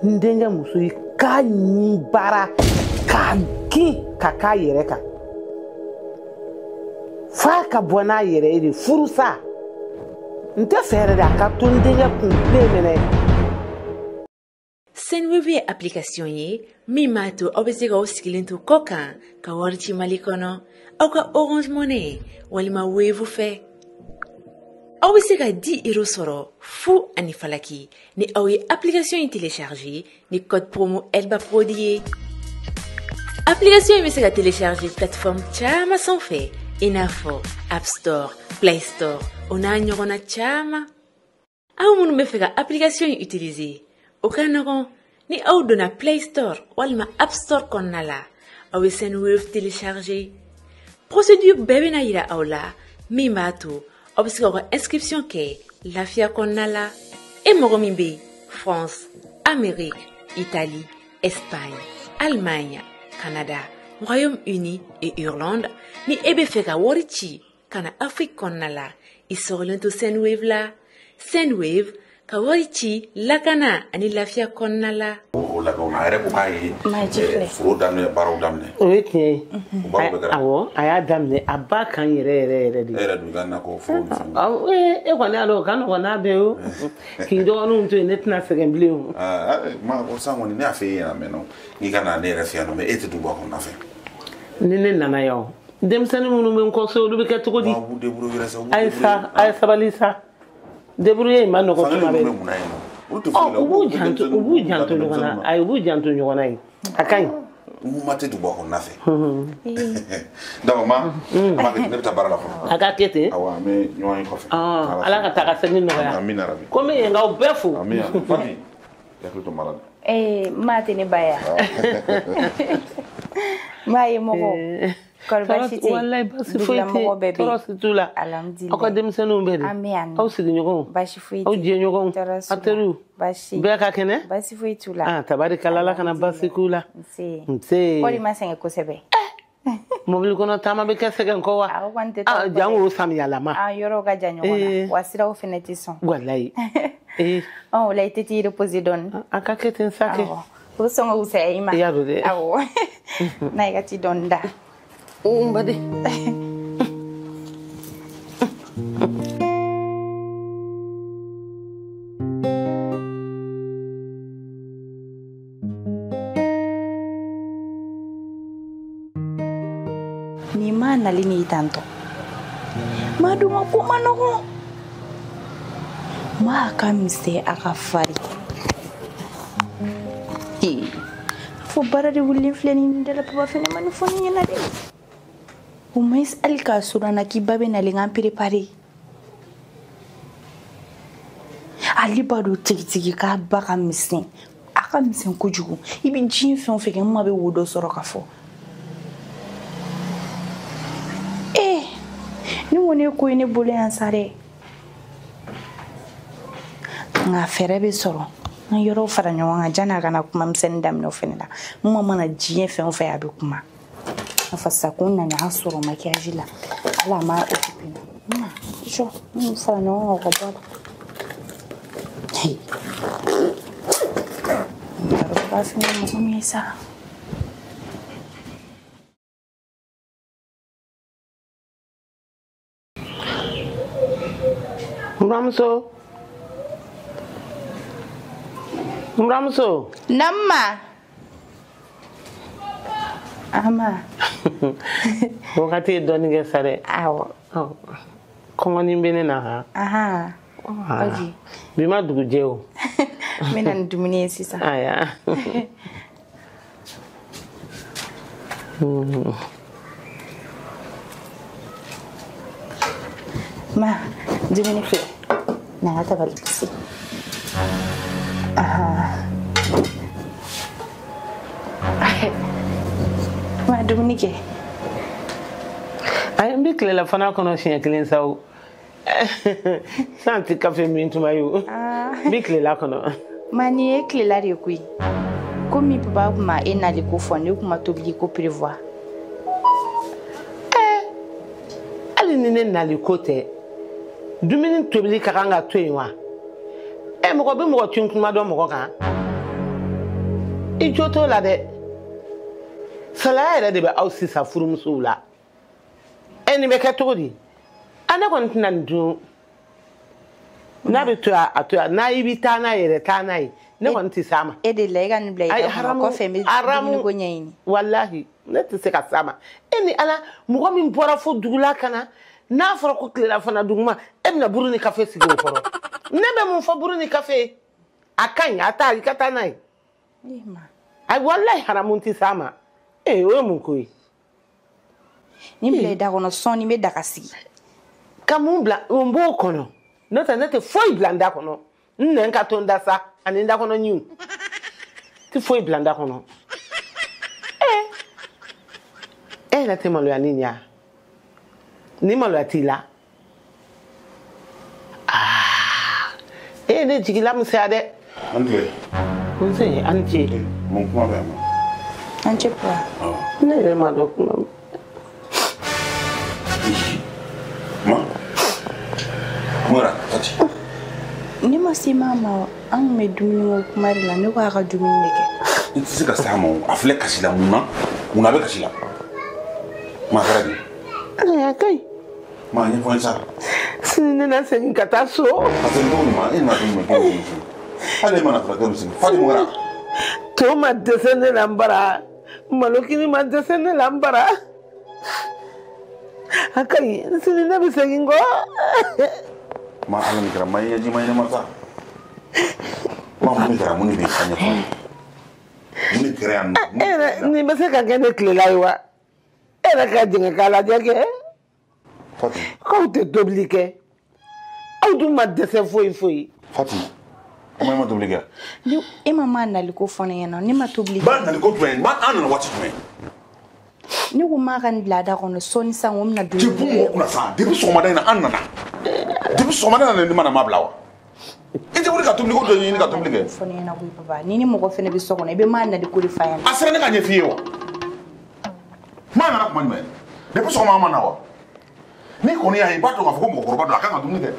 N denkɛ muso i k'a ɲi baara k'a kin ka k'a yɛrɛ kan. F'a ka bɔ n'a yɛrɛ ye de furusa. N tɛ fɛ yɛrɛ de a ka to n denkɛ kun bilen minɛ. Sendwave ye application ye min b'a to aw bɛ se k'aw sigilen to kɔ kan ka wari ci Mali kɔnɔ aw ka Orange Money walima Wave fɛ. Aw bɛ se ka 10 euros sɔrɔ fu ani falaki ni aw ye application in télécharger ni code promo Elba Prod ye. Application in bɛ se ka télécharger plateforme caman sanfɛ i n'a fɔ App Store, Play Store o n'a ɲɔgɔnna caman. Aw minnu bɛ fɛ ka application in utiliser o ka nɔgɔn ni aw donna Play Store walima App Store kɔnɔna la aw bɛ Sendwave télécharger. Procédure bɛɛ bɛna yira aw la min b'a to aw bɛ se k'aw ka inscription kɛ lafiya kɔnɔna la. E mɔgɔ min bɛ France, Amérique, Italie, Espagne, Allemagne, Canada, Royaume-Uni et Irlande ni e bɛ fɛ ka wari ci ka na Afrique kɔnɔna la i sɔgɔlen to Sendwave la. Sendwave ka wari ci lakana ani lafiya kɔnɔna la. O labɛnw na a yɛrɛ ko k'a ye foro daminɛ baaraw daminɛ. O ye tiɲɛ ye. O baaraw bɛɛ kɛra. Awɔ a y'a daminɛ a ba kan yɛrɛ yɛrɛ yɛrɛ de. E yɛrɛ dun ka nakɔ foro ni fɛnw. E kɔni y'a dɔn o ka nɔgɔn n'a bɛɛ ye o. K'i dɔgɔninw to yen ne tɛna sɛgɛn bilen o. Maa ko san kɔni ne y'a f'e ɲɛna mɛ nɔ n'i ka na ne yɛrɛ fɛ yan nɔ mɛ e tɛ duguba kɔnɔna fɛ. Ni ne nana yan o denmisɛnnin minnu bɛ n kɔ so olu bɛ kɛ cogo di. Wa b'u débrouiller sa. A ye sabali sa. Débrouiller in ma nɔgɔn tuma bɛɛ. U b'u janto ɲɔgɔn na ayi u b'u janto ɲɔgɔn na yen a ka ɲi. N ma tɛ duguba kɔnɔna fɛ. D'accord ma an b'a kɛ ne bɛ taa baara la fɔlɔ. A ka kɛ ten. Awɔ an bɛ ɲɔgɔn ye kɔfɛ. Ala ka taa ka segin nɔgɔya. Amina rabi. Komi yen k'aw bɛɛ fo. Amina Fati hakili to mara la. Maa tɛ ne ba yan. Maa ye mɔgɔ. Kɔri baasi tɛ yen. Walayi baasi foyi tɛ yen. Tɔɔrɔ si t'u la. Alhamdulilayi. Aw ka denmisɛnninw bɛɛ de. An bɛ yan nɔ. Aw sigiɲɔgɔnw. Baasi foyi tɛ yen. Aw jɛɲɔgɔnw. Tɔɔrɔ si Aw teriw. Baasi. Bɛɛ ka kɛnɛ. Baasi foyi t'u la. Tabarikala Ala kana baasi k'u la. Nse. Nse. Kɔri ma sɛgɛn kosɛbɛ. Mobili kɔnɔ taama bɛ kɛ sɛgɛn kɔ wa? Aw kɔni tɛ taa. Jango samiyalama. Yɔrɔw ka jan ɲɔgɔn na. Wa siraw fɛnɛ tɛ sɔn. Walayi. O la i tɛ t'i reposer dɔɔni. A ka kɛ ten sa kɛ. O bɛ sɔn ka wusaya i ma. I y'a dɔn dɛ. Awɔ. N'a i ka t'i dɔɔni da. N baden. Ni ma nali ni tantɔ. Ma dun ka ko ma nɔgɔn. Ma ka misɛn a ka farin. Fo baara de wulilen filɛ nin dala papa fɛnɛ ma nin fɔ ne ɲɛna dɛ. Au moins hali k'a sɔrɔ na k'i ba bɛ nalen k'an préparer. Ale b'a dɔn tigitigi k'a ba ka misɛn. A ka misɛn kojugu. I bɛ diɲɛ fɛn o fɛn kɛ n ma bɛ wo dɔ sɔrɔ ka fɔ. Ni kɔni ye ko ye ne bolo yan sa dɛ. Nka fɛɛrɛ bɛ sɔrɔ. N ka yɔrɔw fara ɲɔgɔn kan janni a kana kuma misɛnnin daminɛ o fɛnɛ la. N ma mana diɲɛ fɛn o fɛn a bɛ kuma. A fɔ sisan ko n nana an sɔrɔ maquillage la. Hali a ma occupé n na. Jɔ n fara ɲɔgɔn kan ka bɔ a la. N t'a dɔn b'a fɛnɛ mɔgɔ min ye sa. N buramuso. Namma. Ama. Wagati ye dɔɔnin kɛ sa dɛ. Awɔ. Kɔngɔnin bɛ ne na han. Ahan. Ok. Bi ma dugu jɛ o. N bɛ na ni dumuni ye sisan. Aya. Ma, dumuni filɛ. Na n ka tabali bisi. Ma dumuni kɛ. Ayi n bɛ tilelafana kɔnɔ siɲɛ kelen sa o. San tɛ kafe min tuma ye o. N bɛ tilela kɔnɔ. Ma nin ye tilela de ye koyi. Komi papa kun ma e nali ko fɔ ne kun ma tobili ko prévoir. Hali ni ne nali ko tɛ dumuni tobili ka kan ka to yen wa? Mɔgɔ bɛ mɔgɔ tun kuma dɔn mɔgɔ kan. I jo t'o la dɛ. Salaya yɛrɛ de bɛ aw sisan furumusow la. E nin bɛ kɛ cogo di? A ne kɔni tɛna nin dun. N'a bɛ to yan a to yan, n'a i bɛ taa n'a yɛrɛ taa n'a ye. Ne kɔni tɛ s'a ma. E de la e ka nin bila i da kɔnɔ kɔfɛ n bɛ dumuni ko ɲɛɲini. Walahi ne tɛ se ka s'a ma. E ni Ala mɔgɔ min bɔra fo dugu la ka na n'a fɔra ko tilelafana duguma e bɛna buru ni kafe sigi o kɔrɔ. Ne bɛ mun fɔ buru ni kafe ye? A ka ɲi a taa i ka taa n'a ye. Ayi walahi haramu tɛ s'a ma. Ee o ye mun ko ye? Nin bila i da kɔnɔ sɔɔni n bɛ daga sigi. Ka mun bila n b'o kɔnɔ. N'o tɛ ne tɛ foyi bila n da kɔnɔ. N nɛn ka to n da sa ani n da kɔnɔ ɲinw. N tɛ foyi bila n da kɔnɔ. E yɛrɛ tɛ maloya ni nin ye wa? Ni maloya t'i la? Aa e ye ne jigi lamisɛnya dɛ. An tile. Nse an ce. Mun kuma bɛ yan nɔ? An ce papa. Ne yɛrɛ ma dɔn kuma min. Ma. Mura, Fati. Ne ma se maa ma an kun bɛ dumuni ko kuma de la ne ko a ka dumuni de kɛ. I tɛ se ka s'a ma o a filɛ kasi la mun na? Mun na a bɛ kasi la? Ma kɛra di? A ka ɲi. Ma ɲɛfɔ n ye sa. Sini ne na segin ka taa so. Ka segin cogo min ma e nana dumuni kɛ cogo min hali e mana furakɛ bɛ segin Fati mun kɛra? To ma dɛsɛ ne la n bara malokini ma dɛsɛ ne la n bara. A ka ɲi sini ne bɛ segin kɔ. Ma Ala ni kɛra ma ɲɛji ma ɲɛnama sa. Ma mun de kɛra mun de bɛ yen ka ɲɛfɔ n ye? Mun de kɛra yan nɔ? E yɛrɛ nin bɛ se ka kɛ ne tilela ye wa? E yɛrɛ ka jɛngɛ k'a lajɛ kɛ. Fati. K'aw tɛ tobili kɛ. Aw dun ma dɛsɛ foyi foyi. Fati, e ma tobili kɛ? Ni e ma maa naliko fɔ ne ɲɛna ne ma tobili kɛ. Ba naliko jumɛn? Ba an nana waati jumɛn? Ne ko maa ka nin bila a da kɔnɔ sɔɔni sisan ko n bɛna dumuni kɛ. Ti bɔ mɔgɔ kunna sa depuis sɔgɔmada in na an nana. Depuis sɔgɔmada in na ne ma na maa bila wa? I tɛ wuli ka tobili ko dɔ ɲini ka tobili kɛ. Fɔ ne ɲɛna koyi papa ni ni mɔgɔ fɛnɛ bɛ so kɔnɔ i bɛ maa naliko de f'a ɲɛna. A sera ne ka ɲɛf'i ye wa? Maa nana kuma jumɛn? Depuis sɔgɔma an ma na wa? N'i kɔni y'a ye i b'a dɔn k'a fɔ ko mɔgɔkɔrɔba don a kan ka dumuni kɛ.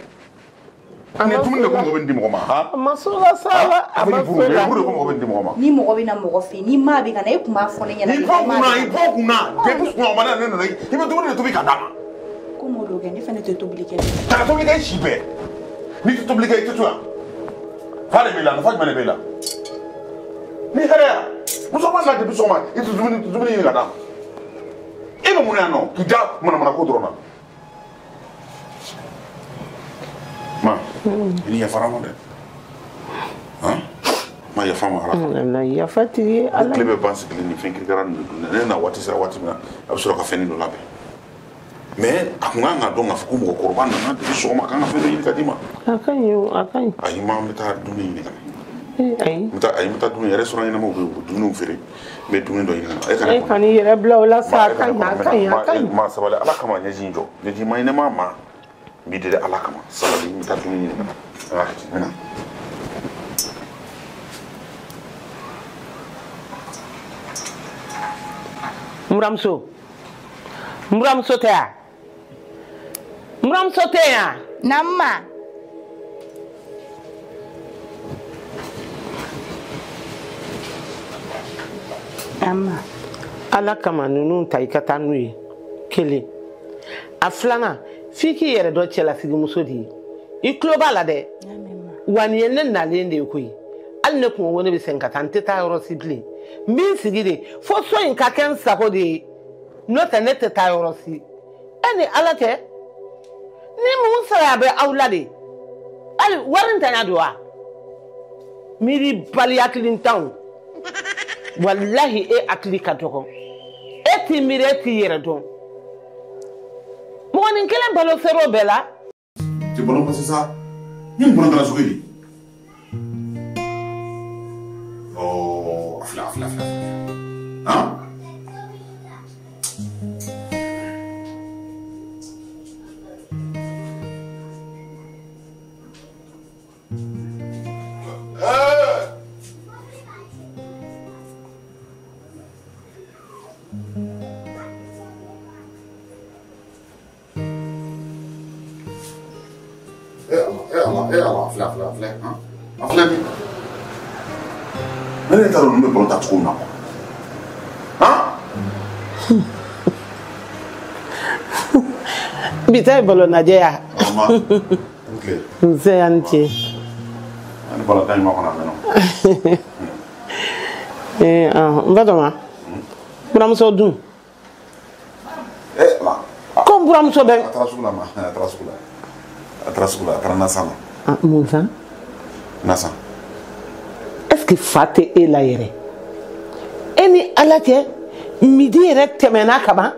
Ni dumuni de ko mɔgɔ bɛ nin di mɔgɔ ma han? A ma s'o la sa la a ma s'o la. Buru de ko mɔgɔ bɛ nin di mɔgɔ ma. Ni mɔgɔ bɛ na mɔgɔ fɛ yen ni maa bɛ ka na e tun b'a fɔ ne ɲɛna. I bɔ kunna i bɔ kunna depuis sɔgɔmada ne nana i bɛ dumuni de tobi ka d'a ma. Ko m'o dɔ kɛ ne fana tɛ tobili kɛ. Kana tobili kɛ i si bɛɛ. N'i tɛ tobili kɛ i tɛ to yan. Fa de b'i la nafa jumɛn de b'e la? Ni hɛrɛ ya musokɔrɔba nana depuis sɔgɔma i tɛ dumuni ɲini ka d'a ma. E bɛ mun na yan nɔ k'i da manamana ko dɔrɔn na? Ma, i ni yafara ma dɛ. Han? Ma yafa ma Ala. Na yafa tigi ye Ala. Ne tile bɛ ban sigilen ni fɛn kirikara ninnu dun na. Ne na waati sera waati min na a bɛ sɔrɔ ka fɛnnin dɔ labɛn. Mais a kun kan ka dɔn k'a fɔ ko mɔgɔkɔrɔba nana depuis sɔgɔma a kan ka fɛn dɔ ɲini ka d'i ma. A ka ɲi o a ka ɲi. Ayi ma an bɛ taa dumuni ɲini ka na. Ayi. N bɛ taa ayi n bɛ taa dumuni restaurant ɲɛnamaw bɛ yen u bɛ dumuniw feere n bɛ dumuni dɔ ɲini ka na. E kana E kan'i yɛrɛ bila o la sa a ka ɲi a ka ɲi a ka ɲi. Ma sabali Ala kama ɲɛji in jɔ ɲɛji ma ɲɛnama ma. N b'i deli Ala kama sabali n bɛ taa dumuni ɲini ka na. An ka kɛ ten n bɛ na. N buramuso n buramuso tɛ yan? N buramuso tɛ yan? Na ma. Na ma. Ala kama ninnu ta i ka taa n'u ye kelen. A filanan f'i k'i yɛrɛ dɔn cɛlasigimuso de ye. I tulo b'a la dɛ. Wa nin ye ne nalen de ye koyi. Hali ne kun ko ne bɛ segin ka taa n tɛ taa yɔrɔ si bilen. N bɛ n sigi de fo so in ka kɛ n sago de ye. N'o tɛ ne tɛ taa yɔrɔ si. E ni Ala cɛ ni mun sara bɛ aw la de. Hali wari ntanya don wa? Miiribali hakilintanw. Walahi e hakili ka dɔgɔ. E t'i miiri e t'i yɛrɛ dɔn. Mɔgɔnin kelen balo ser'o bɛɛ la. Tɛ balo ma sisan. Ni mun bɔra sugu ye. Oh, a filɛ a filɛ a filɛ. Han? Eh Allah, eh Allah, filɛ a filɛ a filɛ han? A filɛ min? Ne yɛrɛ t'a dɔn ninnu bɛ ballon ta cogo min na quoi. Han? Bi ta ye ballon lajɛ ya. Nse a ni ce. Ani ballon ta ɲuman kɔnɔ a mɛnna. N Batɔma, buramuso dun. Ko buramuso bɛ. A taara sugu la ma, a taara sugu la. A taara sugu la, a taara nasan na. Mun san? Nasan. Est-ce que fa tɛ e la yɛrɛ? E ni Ala cɛ, midi yɛrɛ tɛmɛna ka ban,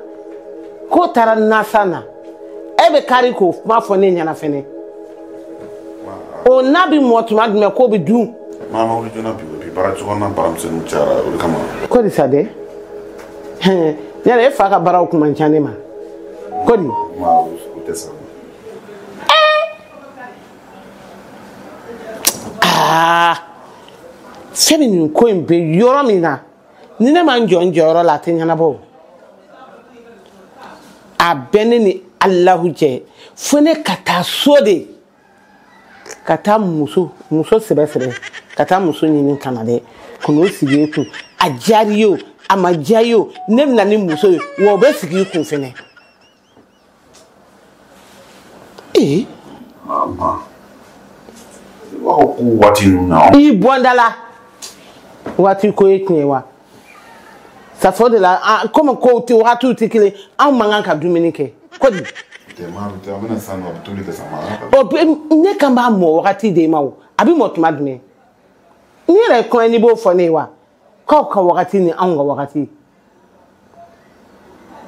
k'o taara nasan na. E bɛ kari k'o kuma fɔ ne ɲɛna fɛnɛ. O n'a bɛ mɔ tuma jumɛn k'o bɛ dun? Maa ma wuli joona bi, bi baara sokɔnɔna baaramisɛnninw cayara o de kama. Ko di sa dɛ? Yala e fa ka baaraw kun man ca ne ma. Ko di? Ma o tɛ sa. Aa, fɛn min nin ko in bɛ yɔrɔ min na, ni ne ma n jɔ n jɔyɔrɔ la a tɛ ɲɛnabɔ o. A bɛ ne ni Alahu cɛ, fo ne ka taa so de. Ka taa muso sɛbɛ sɛbɛ ka taa muso ɲini ka na dɛ, ka n'o sigi e kun. A diyara i ye o, a ma diya i ye o, ne bɛ na ni muso ye wa o bɛ sigi i kun fɛnɛ. Ee. Mama, i b'a fɔ ko waati ninnu na. I bɔnda la waati ko ye tiɲɛ ye wa? Ça fait de la komi kow tɛ wagatiw tɛ kelen, anw man kan ka dumuni kɛ ko di. Ne kan b'a mɔ wagati de ma o, a bɛ mɔ tuma jumɛn? Ni yɛrɛ ye kɔɲɔ n'i b'o fɔ ne ye wa? K'aw ka wagati ni anw ka wagati.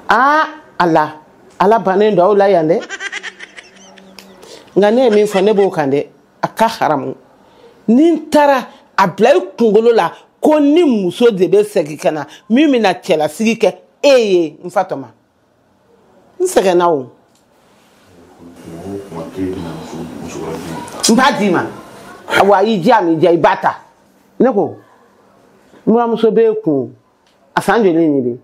Aa Ala, Ala bannen don aw la yan dɛ. Nka ne ye min fɔ ne b'o kan dɛ, a ka haramu. Ni n taara a bila i kunkolo la ko ni muso de bɛ segin ka na min bɛna cɛlasigi kɛ e ye n Fatɔma. N sɛgɛnna o. N b'a d'i ma. Wa i diya m'i diya i b'a ta. Ne ko n buramuso b'e kun a san joli nin de?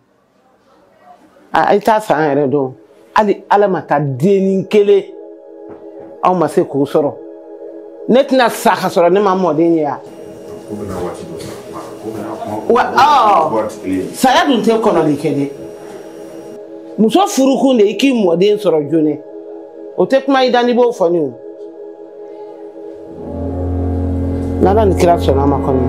A i t'a san yɛrɛ dɔn. Hali Ala ma taa dennin kelen aw ma se k'o sɔrɔ. Ne tɛna sa ka sɔrɔ ne ma mɔden ye ya. Wa saya dun tɛ kɔnɔli kɛ dɛ. Muso furukun de i k'i mɔden sɔrɔ joona. O tɛ kuma i da n'i b'o fɔ ne o. N'Ala ni kira sɔnna a ma kɔni,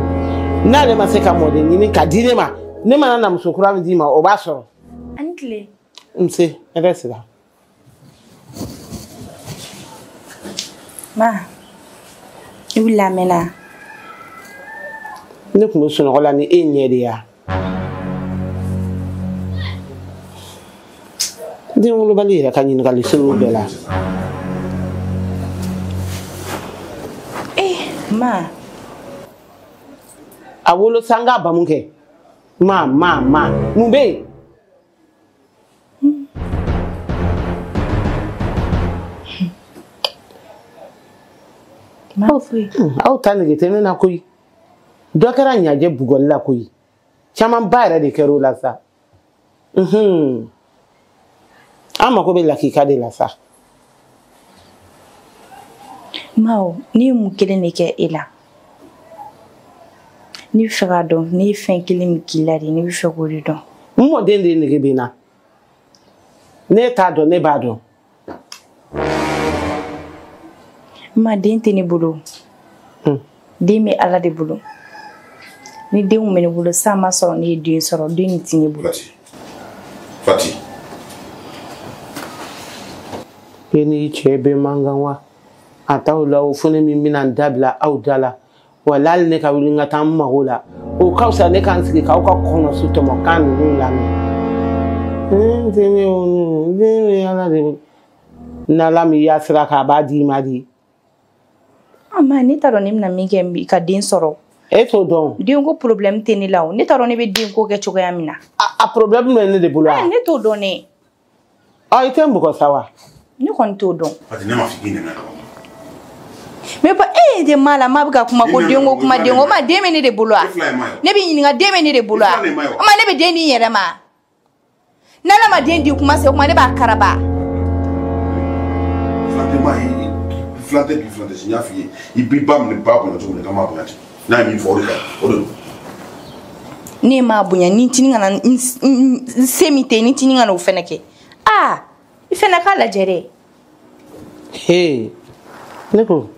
n'ale ma se ka mɔden ɲini ka di ne ma, ne mana na muso kura min d'i ma o b'a sɔrɔ. A ni tile. Nse, hɛrɛ sira. Ma, i wulila a mɛnna. Ne tun bɛ sunɔgɔ la ni e ɲɛ de ya. Den wolobali yɛrɛ ka ɲininkali sugu bɛɛ la. Ma. A wolo sanga bamu kɛ. Ma mun bɛ yen? Aw ta nege tɛ ne na koyi. Dɔ kɛra ɲajɛ bugɔli la koyi. Camanba yɛrɛ de kɛra o la sa. An mako bɛ lakika de la sa. Ma, ne ye mun kelen de kɛ e la? Ne bɛ fɛ k'a dɔn, ne ye fɛn kelen min k'i la de, ne bɛ fɛ k'o de dɔn. N mɔden de nege bɛ n na. Ne t'a dɔn, ne b'a dɔn. Ma, den tɛ ne bolo. Den bɛ Ala de bolo. Ni den kun bɛ ne bolo, san ma sɔrɔ ne ye den sɔrɔ, den tɛ ne bolo. Fati. E n'i cɛ bɛ mankan wa? A t'aw la o fo ne min bɛna n da bila aw da la. Wala hali ne ka wuli n ka taa n mago la. O ka fisa ne ka n sigi k'aw ka kɔnɔsu tɔmɔkan ninnu lamɛn. Den bɛ Ala de bolo. N'Ala m'i ya sira kan a b'a d'i ma de. Ma, ne t'a dɔn ne bɛna min kɛ ka den sɔrɔ. E t'o dɔn. Denko problème tɛ ne la o. Ne t'a dɔn ne bɛ denko kɛ cogoya min na. A problème bɛ ne de bolo wa? Ne t'o dɔn ne. I tɛ n bugɔ sa wa? Ne kɔni t'o dɔn. Fati, ne m'a fɔ k'i nɛnɛ ka ban. Mais ba e de ma la ma bɛ ka kuma ko denko kuma denko ma den bɛ ne de bolo wa? Ne b'i ɲininka den bɛ ne de bolo wa? Ma ne bɛ den di n yɛrɛ ma. N'Ala ma den di kuma se o kuma ne b'a karaba. Filan tɛ bi, filan tɛ sini, n y'a f'i ye, i b'i ba minɛ ba bonya cogo min na, i ka maa bonya ten. N'a ye min fɔ o de ka ɲi, o de don. Ne m'a bonya ni tini kana n se min tɛ ni tini kana o fɛnɛ kɛ. Aa i fɛnɛ k'a lajɛ dɛ. He ne ko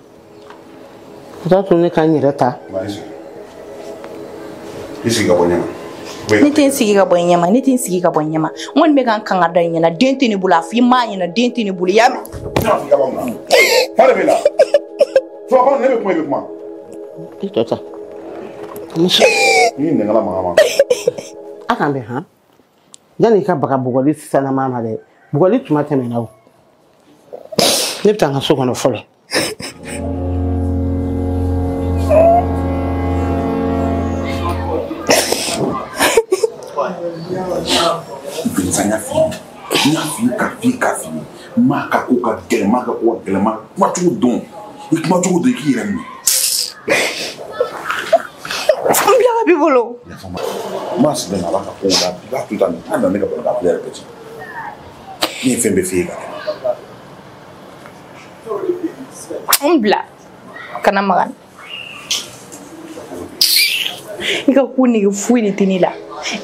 o t'a to ne ka n yɛrɛ ta. I sigi ka bɔ ɲɛ ma. Ne tɛ n sigi ka bɔ ɲɛ ma, ne tɛ n sigi ka bɔ ɲɛ ma. N kɔni bɛ ka n kan ka da i ɲɛna, den tɛ ne bolo, a fɔ i m'a ɲɛna, den tɛ ne bolo, i y'a mɛn. Ne b'a fɔ i ka bɔ mun na? Fa de b'e la. Fɔlɔ ne bɛ kuma i bɛ kuma. I tɔ ta. Muso. N'i nɛgɛla mankan ma. A k'an bɛn han. Yanni i ka baga bugɔli sisanama ma dɛ. Bugɔli tuma tɛmɛna o. Ne bɛ taa n ka so kɔnɔ fɔlɔ. Vincent y'a f'i ye, n y'a f'i ye k'a f'i ye k'a f'i ye, maa ka ko ka gɛlɛn, maa ka ko ka gɛlɛn, maa kuma cogo dɔn, i kuma cogo dɔn i k'i yɛrɛ minɛ. N bila ka b'i bolo. Maa sigilen a b'a ka kow la, i b'a to tan, n'a nana ne ka balo k'a filɛ yɛrɛ bɛɛ ci. Ne ye fɛn bɛɛ f'i ye ka tɛmɛ. N bila kana maga. I ka ko nege foyi de tɛ ne la.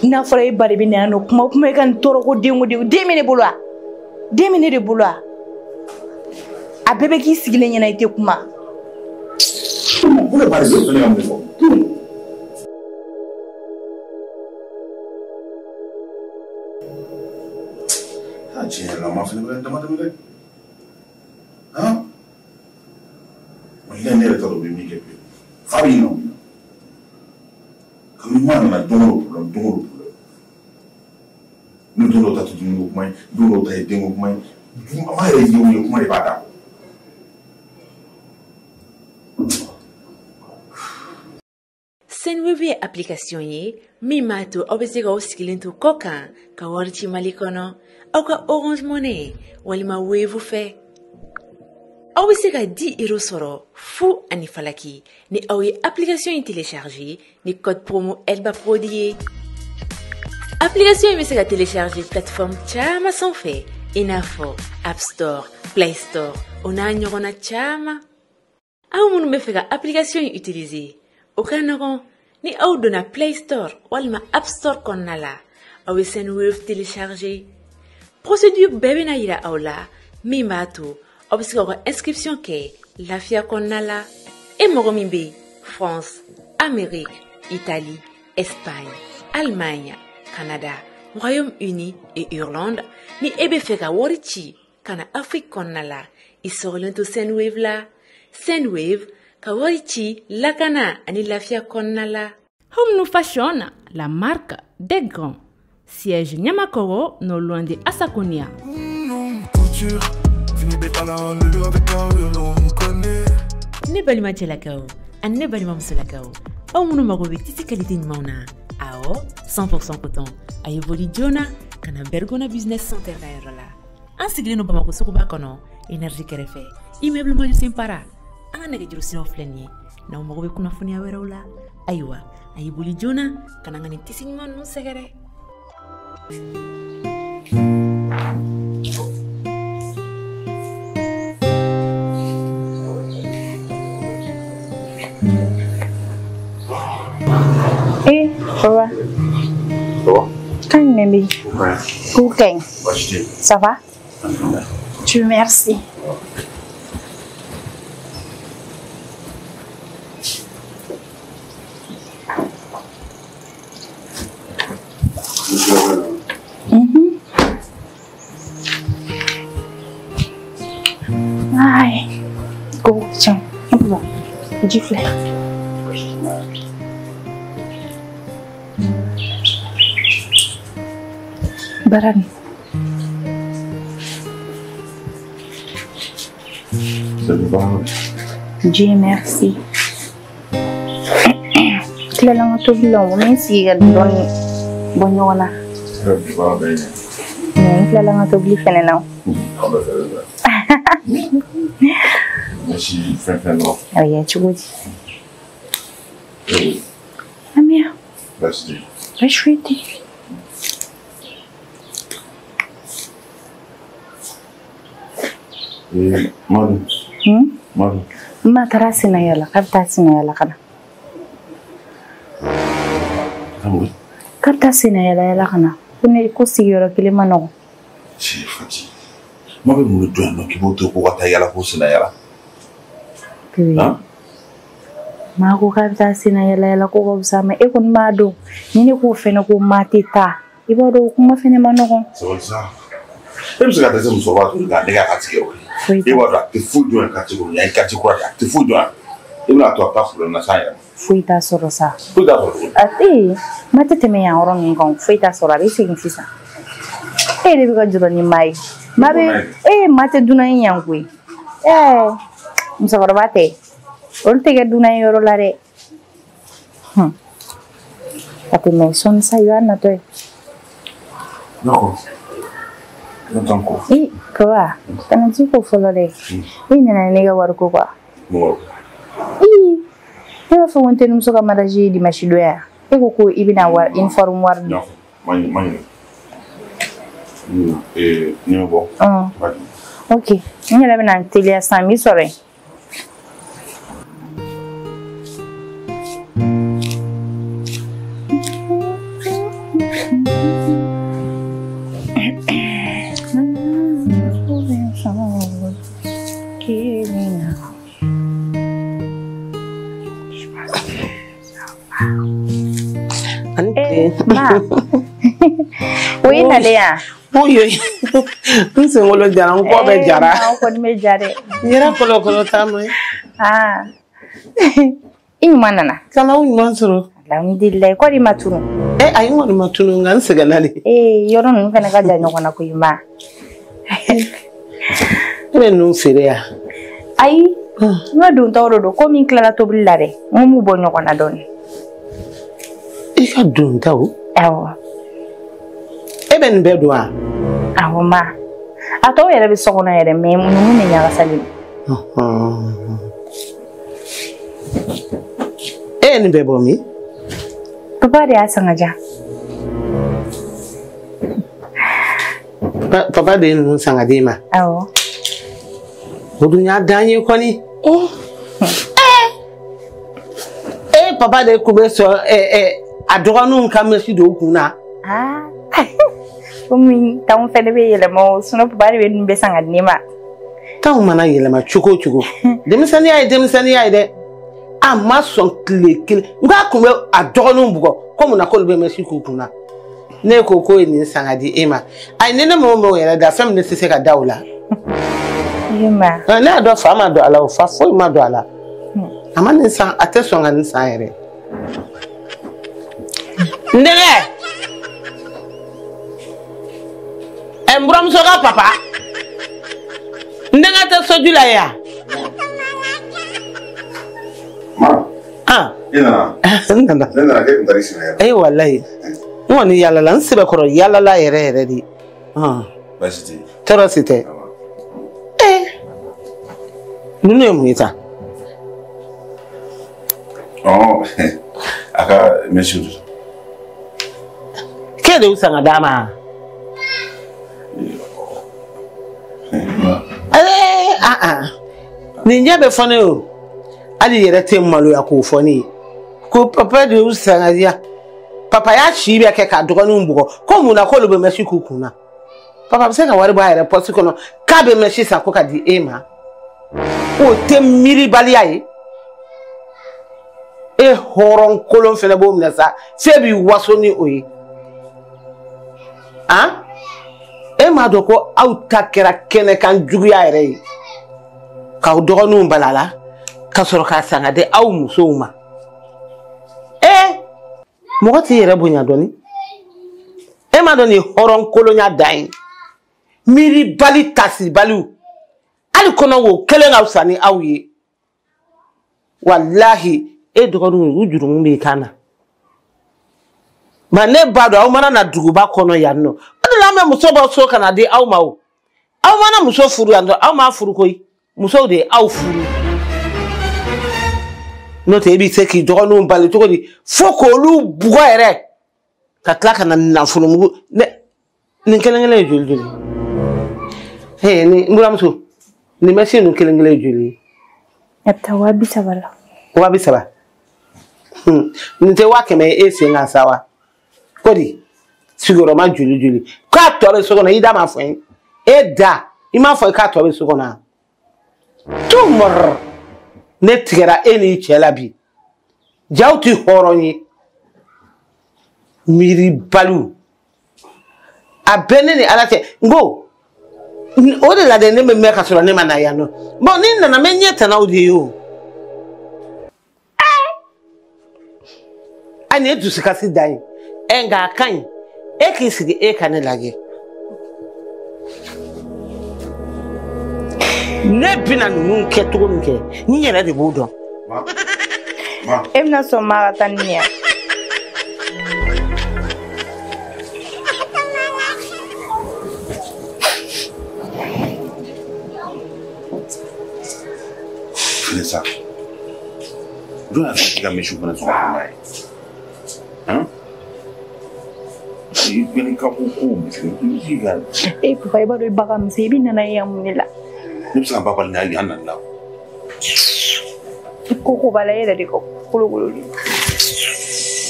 N'a fɔra e ba de bɛ na yan nɔ kuma kuma i ka nin tɔɔrɔ ko den ko den den bɛ ne bolo wa? Den bɛ ne de bolo wa? A bɛɛ bɛ k'i sigilen ɲɛna i tɛ kuma. Ne ba de bɛ fɛnɛ ka mun fɔ? Ah tiɲɛ yɛrɛ la, maa fɛnɛ bɛ dama tɛmɛ dɛ. Han? Walahi ne yɛrɛ t'a dɔn u bɛ min kɛ bilen. Fa b'i nɔ. Kabini maa nana don o don problème, don o don problème. Ni don dɔw ta tɛ dumuni ko kuma ye, don dɔw ta ye denko kuma ye. Maa yɛrɛ ye o ye kuma de b'a da kɔ. Sendwave ye application ye min b'a to aw bɛ se k'aw sigilen to kɔ kan ka wari ci Mali kɔnɔ aw ka Orange Money walima Wave fɛ. Aw bɛ se ka 10 euros sɔrɔ fu ani falaki ni aw ye application in télécharger ni code promo Elba Prod ye. Application in bɛ se ka télécharger plateforme caman sanfɛ i n'a fɔ App Store, Play Store o n'a ɲɔgɔnna caman. Aw minnu bɛ fɛ ka application in utiliser, o ka nɔgɔn ni aw donna Play Store walima App Store kɔnɔna la, aw bɛ Sendwave télécharger. Procédure bɛɛ bɛna yira aw la min b'a to aw bɛ se k'aw ka inscription kɛ lafiya kɔnɔna la. E mɔgɔ min bɛ France, Amérique, Italie, Espagne, Allemagne, Canada, Royaume-Uni et Irlande, ni e bɛ fɛ ka wari ci ka na Afrique kɔnɔna la, i sɔgɔlen to Sendwave la. Sendwave ka wari ci lakana ani lafiya kɔnɔna la. Home New Fashion, la marque des grands. Siège Niamakoro, non loin de Assakonia. Ne balima cɛlakaw ani ne balima musolakaw, aw minnu mago bɛ tisi qualité ɲumanw na, awɔ 100% coton, a ye boli joona ka na Bergona Business Center ka yɔrɔ la. An sigilen don Bamakɔ suguba kɔnɔ, énergie kɛrɛfɛ, immeuble Maju Para. An ka nɛgɛjuru siraw filɛ nin ye, n'aw mago bɛ kunnafoniya wɛrɛw la, ayiwa a ye boli joona ka na an ka nin tisi ɲuman ninnu sɛgɛrɛ. Eh, ça va? Ça va? Quand même. Ouais. Ok. Ça va? Tu merci. Ay, go, tiens, du flair. Barani. Ça va? Dieu merci. Tilala n ka tobili la o n bɛ n sigi ka dɔɔni bɔ ɲɔgɔn na. N tilala n ka tobili fɛnɛ na. Merci fɛn fɛn dɔrɔn. A bɛ kɛ cogo di? Amia. Baasi tɛ yen. Baasi foyi tɛ yen. Madu. Madu. Ma taara senna yala k'a bɛ taa senna yala ka na. K'a bɛ taa senna yala yala ka na. Ko ne ko sigiyɔrɔ kelen ma nɔgɔn. Cɛ Fati, ma bɛ mun de dɔn yan nɔ k'i b'o to ko ka taa yala ko senna yala? Maa ko k'a bɛ taa senna yala yala ko ka fisa ma e kɔni b'a dɔn ni ne k'o fɛnɛ ko maa tɛ taa i b'a dɔn o kuma fɛnɛ ma nɔgɔn. Sabali sa. E bɛ se ka dɛsɛ musokɔrɔba tuguni k'a nɛgɛ a ka tigɛ o ye. E b'a dɔn a tɛ foyi dɔn yan quartier kɔnɔ yan ye quartier kura de ye a tɛ foyi dɔn yan. I bɛna to a taa problème na s'an yɛrɛ ma. Foyi t'a sɔrɔ sa. Foyi t'a sɔrɔ tuguni. A ee ma tɛ tɛmɛ yan yɔrɔ ninnu kan foyi t'a sɔrɔ a bɛ segin sisan. E yɛrɛ bɛ ka jɔrɔ ni maa ye. Maa bɛ ee maa tɛ dunan ye yan koyi. Ɛɛ musokɔrɔba tɛ. Olu tɛ kɛ dunan ye yɔrɔ la dɛ. A tɛ mɛn sɔɔni sa i b'a natɔ ye. D'accord. I kaba kana ji ko fɔlɔ dɛ. I nana ne ka wari ko quoi. I ne b'a fɔ ko n terimuso ka mariage ye dimanche don ya. E ko ko i bɛna wari uniforme wari di. Ma ɲinɛ. Ni bɛ bɔ. Ok n yɛrɛ bɛna n teliya sisan n b'i sɔrɔ yen. Ma. O ye nalen yan. Oyo. N senkolo jara n kɔ bɛ jara. Aw kɔni bɛ ja dɛ. N yɛrɛ kɔlɔkɔlɔ taama ye. Aa. I ɲuman nana. Kana o ɲuman sɔrɔ. Alhamdulilayi kɔri ma tunu. Ayi n kɔni ma tunu nka n sɛgɛnna de. Yɔrɔ ninnu fana ka jan ɲɔgɔn na koyi ma. E bɛ ninnu feere yan? Ayi. N ka dontaw de don komi n tilala tobili la dɛ. N ko n b'u bɔ ɲɔgɔn na dɔɔni. I ka dontaw? Awɔ. E bɛ nin bɛɛ don wa? Awɔ ma. A tɔw yɛrɛ bɛ so kɔnɔ yɛrɛ mɛ ninnu de ɲagasalen don. E ye nin bɛɛ bɔ min? Papa de y'a san ka diyan. Papa de ye ninnu san ka d'e ma? Awɔ. O dun y'a dan ye kɔni. Papa de kun bɛ sɔn a dɔgɔninw ka mɛsi don u kun na. Komi t'anw fɛnɛ bɛ yɛlɛma o sinon papa de bɛ ninnu bɛɛ san ka di ne ma. T'anw mana yɛlɛma cogo o cogo denmisɛnninya ye denmisɛnninya ye dɛ. A ma sɔn tile kelen n k'a kun bɛ a dɔgɔninw bugɔ ko mun na k'olu bɛ mɛsi k'u kun na. Ne ko k'o ye nin san ka di e ma ayi ni ne m'o mɛn o yɛrɛ da fɛn min ne tɛ se ka da o la. Ne y'a dɔn fa ma don a la o fa foyi ma don a la. A ma nin san a tɛ sɔn ka nin san yɛrɛ. N denkɛ n buramuso ka papa n denkɛ tɛ soju la yan. Ma. I nana. N nana. Ne nana k'e tun taara i senna yala. Ayi walayi n kɔni yalala n sɛbɛkɔrɔ yalala yɛrɛ yɛrɛ de. Baasi tɛ yen. Tɔɔrɔ si tɛ. Ninnu ye mun ye tan? A ka mɛsiw don. K'e de y'u san ka d'a ma? Nin ɲɛ bɛ fɔ ne ye o. Hali yɛrɛ tɛ maloya k'o fɔ ne ye. Ko papa de y'u san ka di yan. Papa y'a si bɛɛ kɛ k'a dɔgɔninw bugɔ ko mun na k'olu bɛ mɛsi k'u kun na. Papa bɛ se ka wari bɔ a yɛrɛ pɔsi kɔnɔ k'a bɛ mɛsi san ko ka di e ma. O tɛ miiribaliya ye. E hɔrɔn kolon fɛnɛ b'o minɛ sa f'e b'i waso ni o ye. E m'a dɔn ko aw ta kɛra kɛnɛkan juguya yɛrɛ ye. K'aw dɔgɔninw bala la ka sɔrɔ k'a san ka di aw musow ma. Mɔgɔ t'i yɛrɛ bonya dɔɔni. E m'a dɔn nin hɔrɔn kolonya dan ye. Miiribali tasibaliw. Hali kɔnɔ wo kelen ka fisa ni aw ye. Walahi e dɔgɔninw u jurumu b'i kan na. Ma ne ba dɔn aw mana na duguba kɔnɔ yan nɔ. O de la an bɛ muso bɔ so ka na di aw ma o. Aw mana muso furu yan nɔ aw m'a furu koyi. Musow de ye aw furu. N'o tɛ e bɛ se k'i dɔgɔninw bali cogo di fo k'olu bugɔ yɛrɛ ka tila ka na nafolomugu ne nin kelen kelen ye joli joli ye. Ni n buramuso nin mɛsi ninnu kelen kelen ye joli ye. A bɛ taa 30,000 la. 30,000. Nin tɛ 100,000 ye e sen kan sa wa? Ko di sigiyɔrɔma joli joli k'a tɔ bɛ so kɔnɔ i da m'a fɔ n ye e da i m'a fɔ k'a tɔ bɛ so kɔnɔ tumɔrɔ ne tigɛra e n'i cɛ la bi jaw ti hɔrɔn ye miiribaliw a bɛɛ ne ni ala cɛ n ko o de la dɛ ne bɛ mɛn ka sɔrɔ ne ma na yan nɔ bɔn ni nana n bɛ ɲɛ tanaw de ye o a nin ye dusukasi dan ye ɛ nka a ka ɲi e k'i sigi e ka ne lajɛ ne bɛna ninnu kɛ cogo min kɛ n yɛrɛ de b'o dɔn. E bɛna sɔn maa ka taa ni yan. Sa. Jɔn y'a fɔ k'i ka misiw fana sɔrɔ ka n'a ye? Han? I fɛnɛ ka ko ko misi ka. E papa i b'a dɔn i ba ka misɛn i bɛ nana ye yan mun de la? Ne bɛ se ka ba bali n'a ye yan nana la. Ko ko b'a la e yɛrɛ de ka kolokolo de.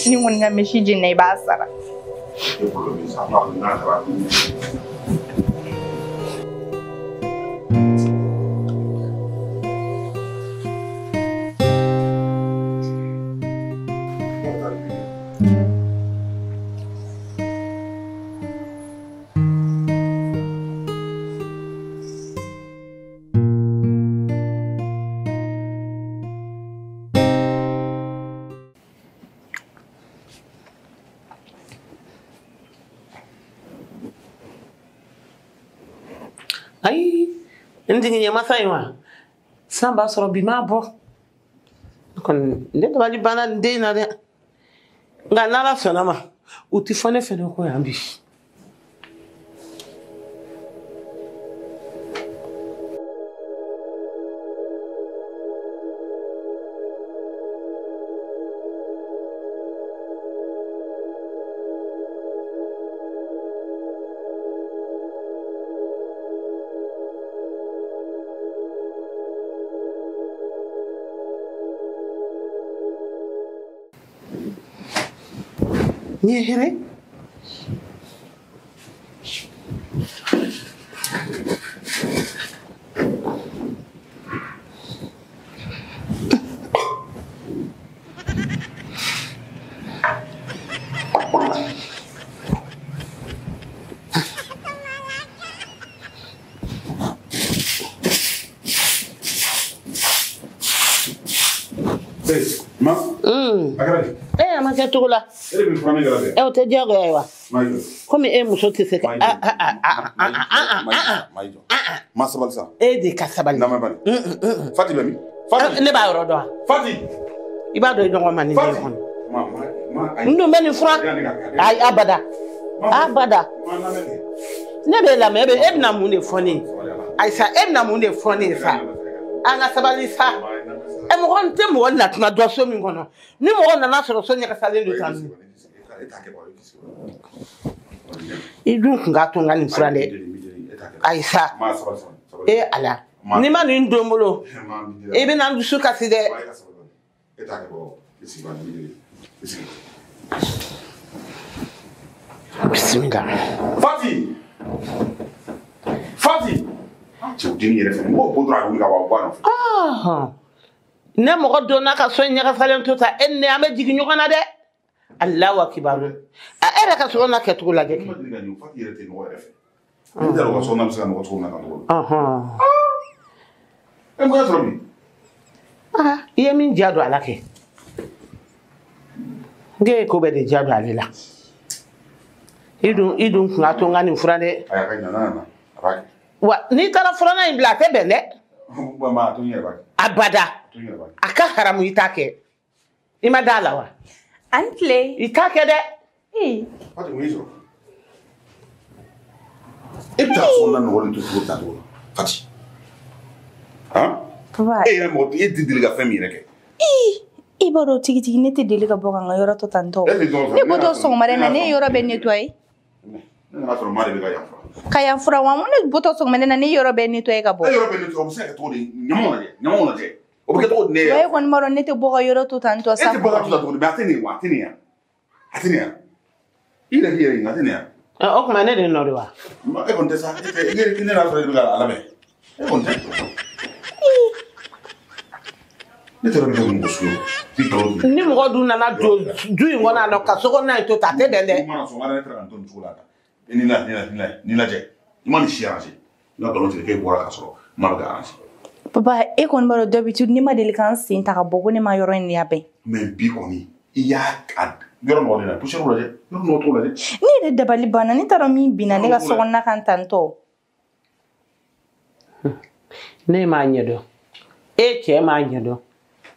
Ni kɔni ka misi jenina i b'a sara. E bolo bɛ sa, n'a sara. Ayi n jigin ɲɛmasa in wa san b'a sɔrɔ bi m'a bɔ ne kɔni ne dabali banna nin den in na dɛ nka n'ala sɔnna ma u ti fɔ ne fɛnɛ kɔ yan bi. Nin ye hɛrɛ ye. Ma? A kɛra di? A ma kɛ cogo la. E de bɛ furan ne kɛra dɛ. O tɛ diyagoya ye wa? Komi e muso tɛ se ka. Ma sabali sa. E de ka sabali. Lamɛn bani. Fati bɛ min? Fati. Ne b'a yɔrɔ dɔn wa? Fati. I b'a dɔn i ɲɔgɔn ma nin den kɔnɔ. N dun bɛ nin furan. Ayi abada. Abada. Ne b'e lamɛn e bɛna mun de fɔ ne ye? Ayi sa e bɛna mun de fɔ ne ye sa? An ka sabali sa. Mɔgɔ n tɛ mɔgɔ natuma dɔn so min kɔnɔ ni mɔgɔ nana sɔrɔ so ɲagasalen don tan i dun kun k'a to n ka nin furan dɛ ayi sa e ala n'i ma nin don n bolo i bɛna n dusu kasi dɛ. Bisimila. Fati Fati cɛw denni yɛrɛ fɛnɛ mɔgɔw bɔ dɔrɔn a bɛ wuli ka bɔ a nɔfɛ. Ne mɔgɔ donna ka so ɲagasalen to ta e ni ne an bɛ jigin ɲɔgɔn na dɛ Alahu akibaru e yɛrɛ ka so kɔnɔna kɛcogo lajɛ kɛ. Fati yɛrɛ tɛ nɔgɔ yɛrɛ fɛ. Ne t'a dɔn u ka so kɔnɔna bɛ se ka nɔgɔ cogo min na tan cogo. E mun y'a sɔrɔ bi? I ye min diya don a la kɛ n k'e ye ko bɛɛ de diya don ale la i dun kun ka to n ka nin furan dɛ. Ayi a ka ɲi n'a nana a b'a kɛ. Wa n'i taara furanna in bila a tɛ bɛn dɛ. A to n yɛrɛ b'a kɛ. Abada. A ka haramu i t'a kɛ i ma d'a la wa. A ni tile. I t'a kɛ dɛ. Fati mun y'i sɔrɔ? E bɛ taa so kɔnɔna nɔgɔlen to cogo ta cogo la Fati. Han? Papa. E yɛrɛ mɔgɔ e tɛ deli ka fɛn min yɛrɛ kɛ. I b'a dɔn tigitigi ne tɛ deli ka bɔ ka n ka yɔrɔ to tan tɔ. Ne bɔtɔ sɔgɔmada in na ne ye yɔrɔ bɛɛ nettoyer. Ne nana sɔrɔ maa de bɛ ka yan furan. Ka yan furan wa ne bɔtɔ sɔgɔmada in na ne yɔrɔ bɛɛ nettoyer ka bɔ. E yɔrɔ bɛɛ nettoyer o bɛ se ka kɛ cogo di? Ɲamanw lajɛ ɲamanw lajɛ. O bɛ kɛ cogo di ne yɛrɛ? E kɔni b'a dɔn ne tɛ bɔ ka yɔrɔ to tan tɔ sa. E tɛ bɔ ka to tan tuguni mais a tɛ nin wa a tɛ nin yan a tɛ nin yan. I yɛrɛ k'i yɛrɛ ɲininka tɛ nin ya. O tuma ne de nɔ don wa? E kɔni tɛ sa, e tɛ ne y'a sɔrɔ e bɛ ka a labɛn. E kɔni tɛ. Ne tɛ yɔrɔ min mɔgɔ sugu ye. Ni mɔgɔ dun nana don du in kɔnɔ yan nɔ ka so kɔnɔna in to tan a tɛ bɛn dɛ. I mana sɔn ne taara ka n to nin cogo la tan. Ni lajɛ. I ma nin si arranger. N ka nkalon tigɛ k'e bɔra k'a sɔrɔ n ma bɛ ka arranger. Papa e kɔni b'a dɔn d'habitude ne ma deli ka n sen ta ka bɔ ko ne ma yɔrɔ in labɛn. Mais bi kɔni i y'a yɔrɔ nɔgɔlen na poussière lajɛ yɔrɔ nɔgɔ t'o lajɛ. Ne yɛrɛ dabali banna ne t'a dɔn min binna ne ka so kɔnɔna kan tantɔ. Ne m'a ɲɛdɔn e cɛ m'a ɲɛdɔn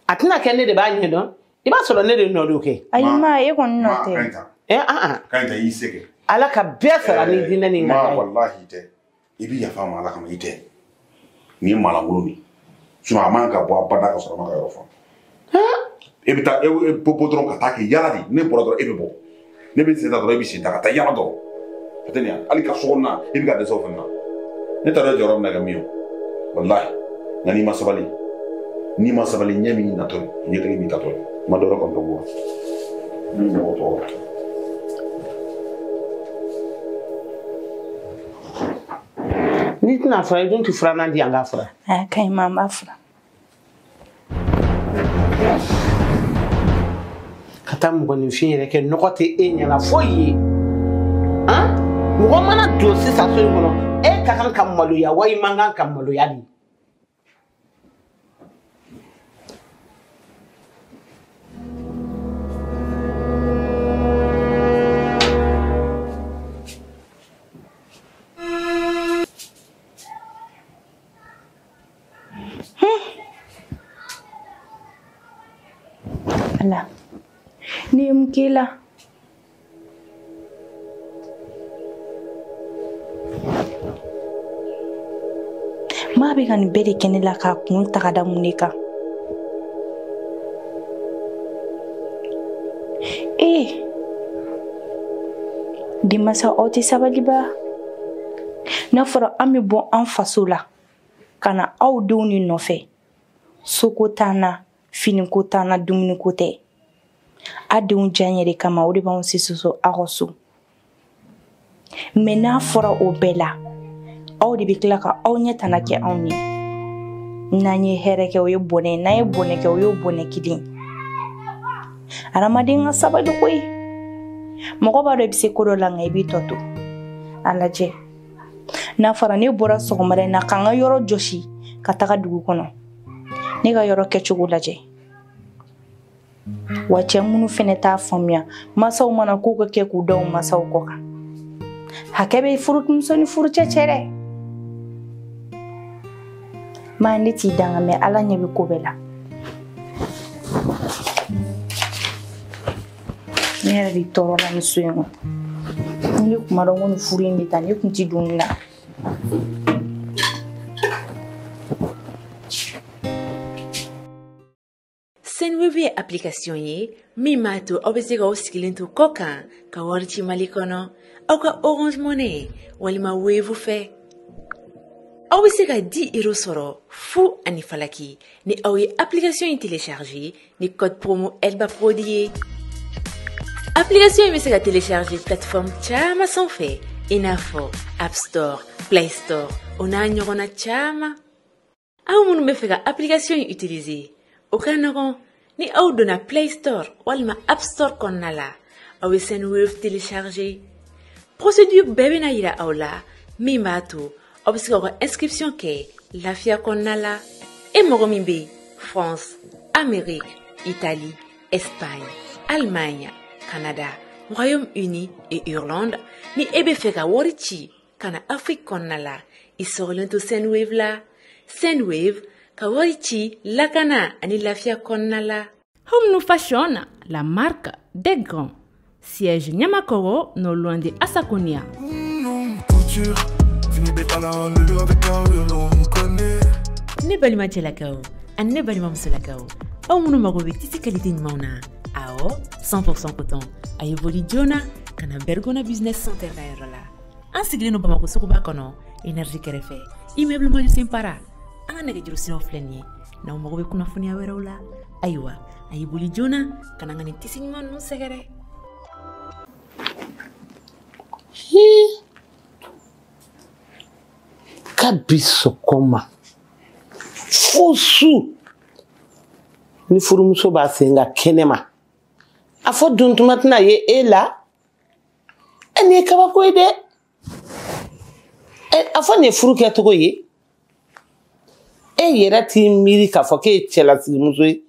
a tɛna kɛ ne de b'a ɲɛdɔn i b'a sɔrɔ ne de nɔ don kɛ. Ayi ma e kɔni nɔ tɛ. Ka ɲi ta i y'i se kɛ. Ala ka bɛɛ sara ni diinɛ ni ŋaniya ye. Ma walahi tɛ i bɛ yafa ma Ala kama i tɛ nin ye maalankolon de ye sinon a man ka bɔ abada ka sɔrɔ a ma ka yɔrɔ fɔ. E bɛ taa e bɔ dɔrɔn ka taa kɛ yala de ne bɔra dɔrɔn e bɛ bɔ ne bɛ sen ta dɔrɔn e bɛ sen ta ka taa yala dɔrɔn a tɛ nin ye hali ka so kɔnɔna e bɛ ka dɛsɛ o fana na ne t'a dɔn jɔyɔrɔ bɛna kɛ min ye walahi nka n'i ma sabali n'i ma sabali ɲɛ min natɔ ye ɲɛtigi min tatɔ ye ma dɔ wɛrɛ kɔni dɔn wa ne bɛ mɔgɔ tɔɔrɔ. N'i tɛna fura i dun tɛ furannan di yan k'a fura. A ka ɲi ma n b'a fura. Ka taa mɔgɔninfin yɛrɛ kɛ nɔgɔ tɛ e ɲɛna foyi ye. Mɔgɔ mana don sisan so in kɔnɔ e ka kan ka maloya wa i man kan ka maloya de. Ala ne ye mun k'e la? Maa bɛ ka nin bɛɛ de kɛ ne la k'a kun ta ka da mun de kan? Ee denmansa aw tɛ sabali ba. N'a fɔra an bɛ bɔ an faso la ka na aw denw de nɔfɛ soko t'an na finiko t'an na dumuniko tɛ. A denw diya de kama o de b'anw se soso aw ka so. Mɛ n'a fɔra o bɛɛ la aw de bɛ tila ka aw ɲɛ tana kɛ anw ye. N'an ye hɛrɛ kɛ o ye bɔnɛ ye n'an ye bɔnɛ kɛ o y'o bɔnɛ kelen. Adamaden ka sabali koyi. Mɔgɔ b'a dɔn i bɛ se ko dɔ la nka i b'i tɔ to. A lajɛ n'a fɔra ne bɔra sɔgɔmada in na k'an ka yɔrɔ jɔsi ka taga dugu kɔnɔ ne ka yɔrɔ kɛcogo lajɛ. Wa cɛ minnu fɛnɛ t'a faamuya masaw mana ko ka kɛ k'u da u masaw kɔ kan. Hakɛ bɛ furumuso ni furucɛ cɛ dɛ. Maa ne t'i danga mɛ Ala ɲɛ bɛ ko bɛɛ la. Ne yɛrɛ de tɔɔrɔla nin so in kɔnɔ. Ni ne kun b'a dɔn ko nin furu in bɛ taa ne kun ti don nin na. Sendwave ye application ye min b'a to aw bɛ se k'aw sigilen to kɔ kan ka wari ci Mali kɔnɔ aw ka Orange Money walima Wave fɛ. Aw bɛ se ka 10 euros sɔrɔ fu ani falaki ni aw ye application in télécharger ni code promo Elba Prod ye. Application in bɛ se ka télécharger plateforme caman sanfɛ i n'a fɔ App Store, Play Store o n'a ɲɔgɔnna caman. Aw minnu bɛ fɛ ka application in utiliser o ka nɔgɔn ni aw donna Play Store walima App Store kɔnɔna la aw bɛ Sendwave télécharger. Procédure bɛɛ bɛna yira aw la min b'a to aw bɛ se k'aw ka inscription kɛ lafiya kɔnɔna la. E mɔgɔ min bɛ France, Amérique, Italie, Espagne, Allemagne, Canada, Royaume-Uni et Irlande ni e bɛ fɛ ka wari ci ka na Afrique kɔnɔna la i sɔgɔlen to Sendwave la. Sendwave ka wari ci lakana ani lafiya kɔnɔna la. Home New Fashion, la marque des grands. Siège Niamakoro, non loin de Assakonia. Ne balima cɛlakaw ani ne balima musolakaw aw minnu mago bɛ tisi qualité ɲumanw na awɔ 100% coton a ye boli joona ka na Bergona Business Center ka yɔrɔ la. An sigilen don Bamakɔ suguba kɔnɔ énergie kɛrɛfɛ immeuble Maju Senpara. An ka nɛgɛjuru siraw filɛ nin ye n'aw mago bɛ kunnafoniya wɛrɛw la ayiwa a ye boli joona ka na an ka nin tisi ɲuman ninnu sɛgɛrɛ. Kabi sɔgɔma fo su ni furumuso b'a sen ka kɛnɛ ma a fɔ duntuma tɛna ye e la e nin ye kabako ye dɛ a fɔ nin ye furu kɛcogo ye e yɛrɛ t'i miiri k'a fɔ k'e ye cɛlasigimuso ye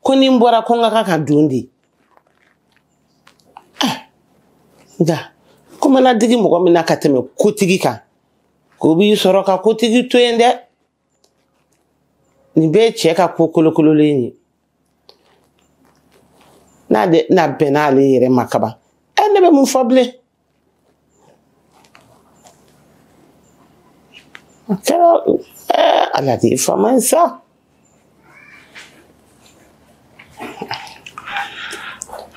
ko ni n bɔra ko n ka kan ka don de nka ko mana digi mɔgɔ min na ka tɛmɛ kotigi kan ko b'i sɔrɔ ka kotigi to yen dɛ nin bɛɛ ye cɛ ka ko kolokololen ye n'a bɛnna ale yɛrɛ ma kaban ne bɛ mun fɔ bilen a kɛra Ala de ye faama ye sa.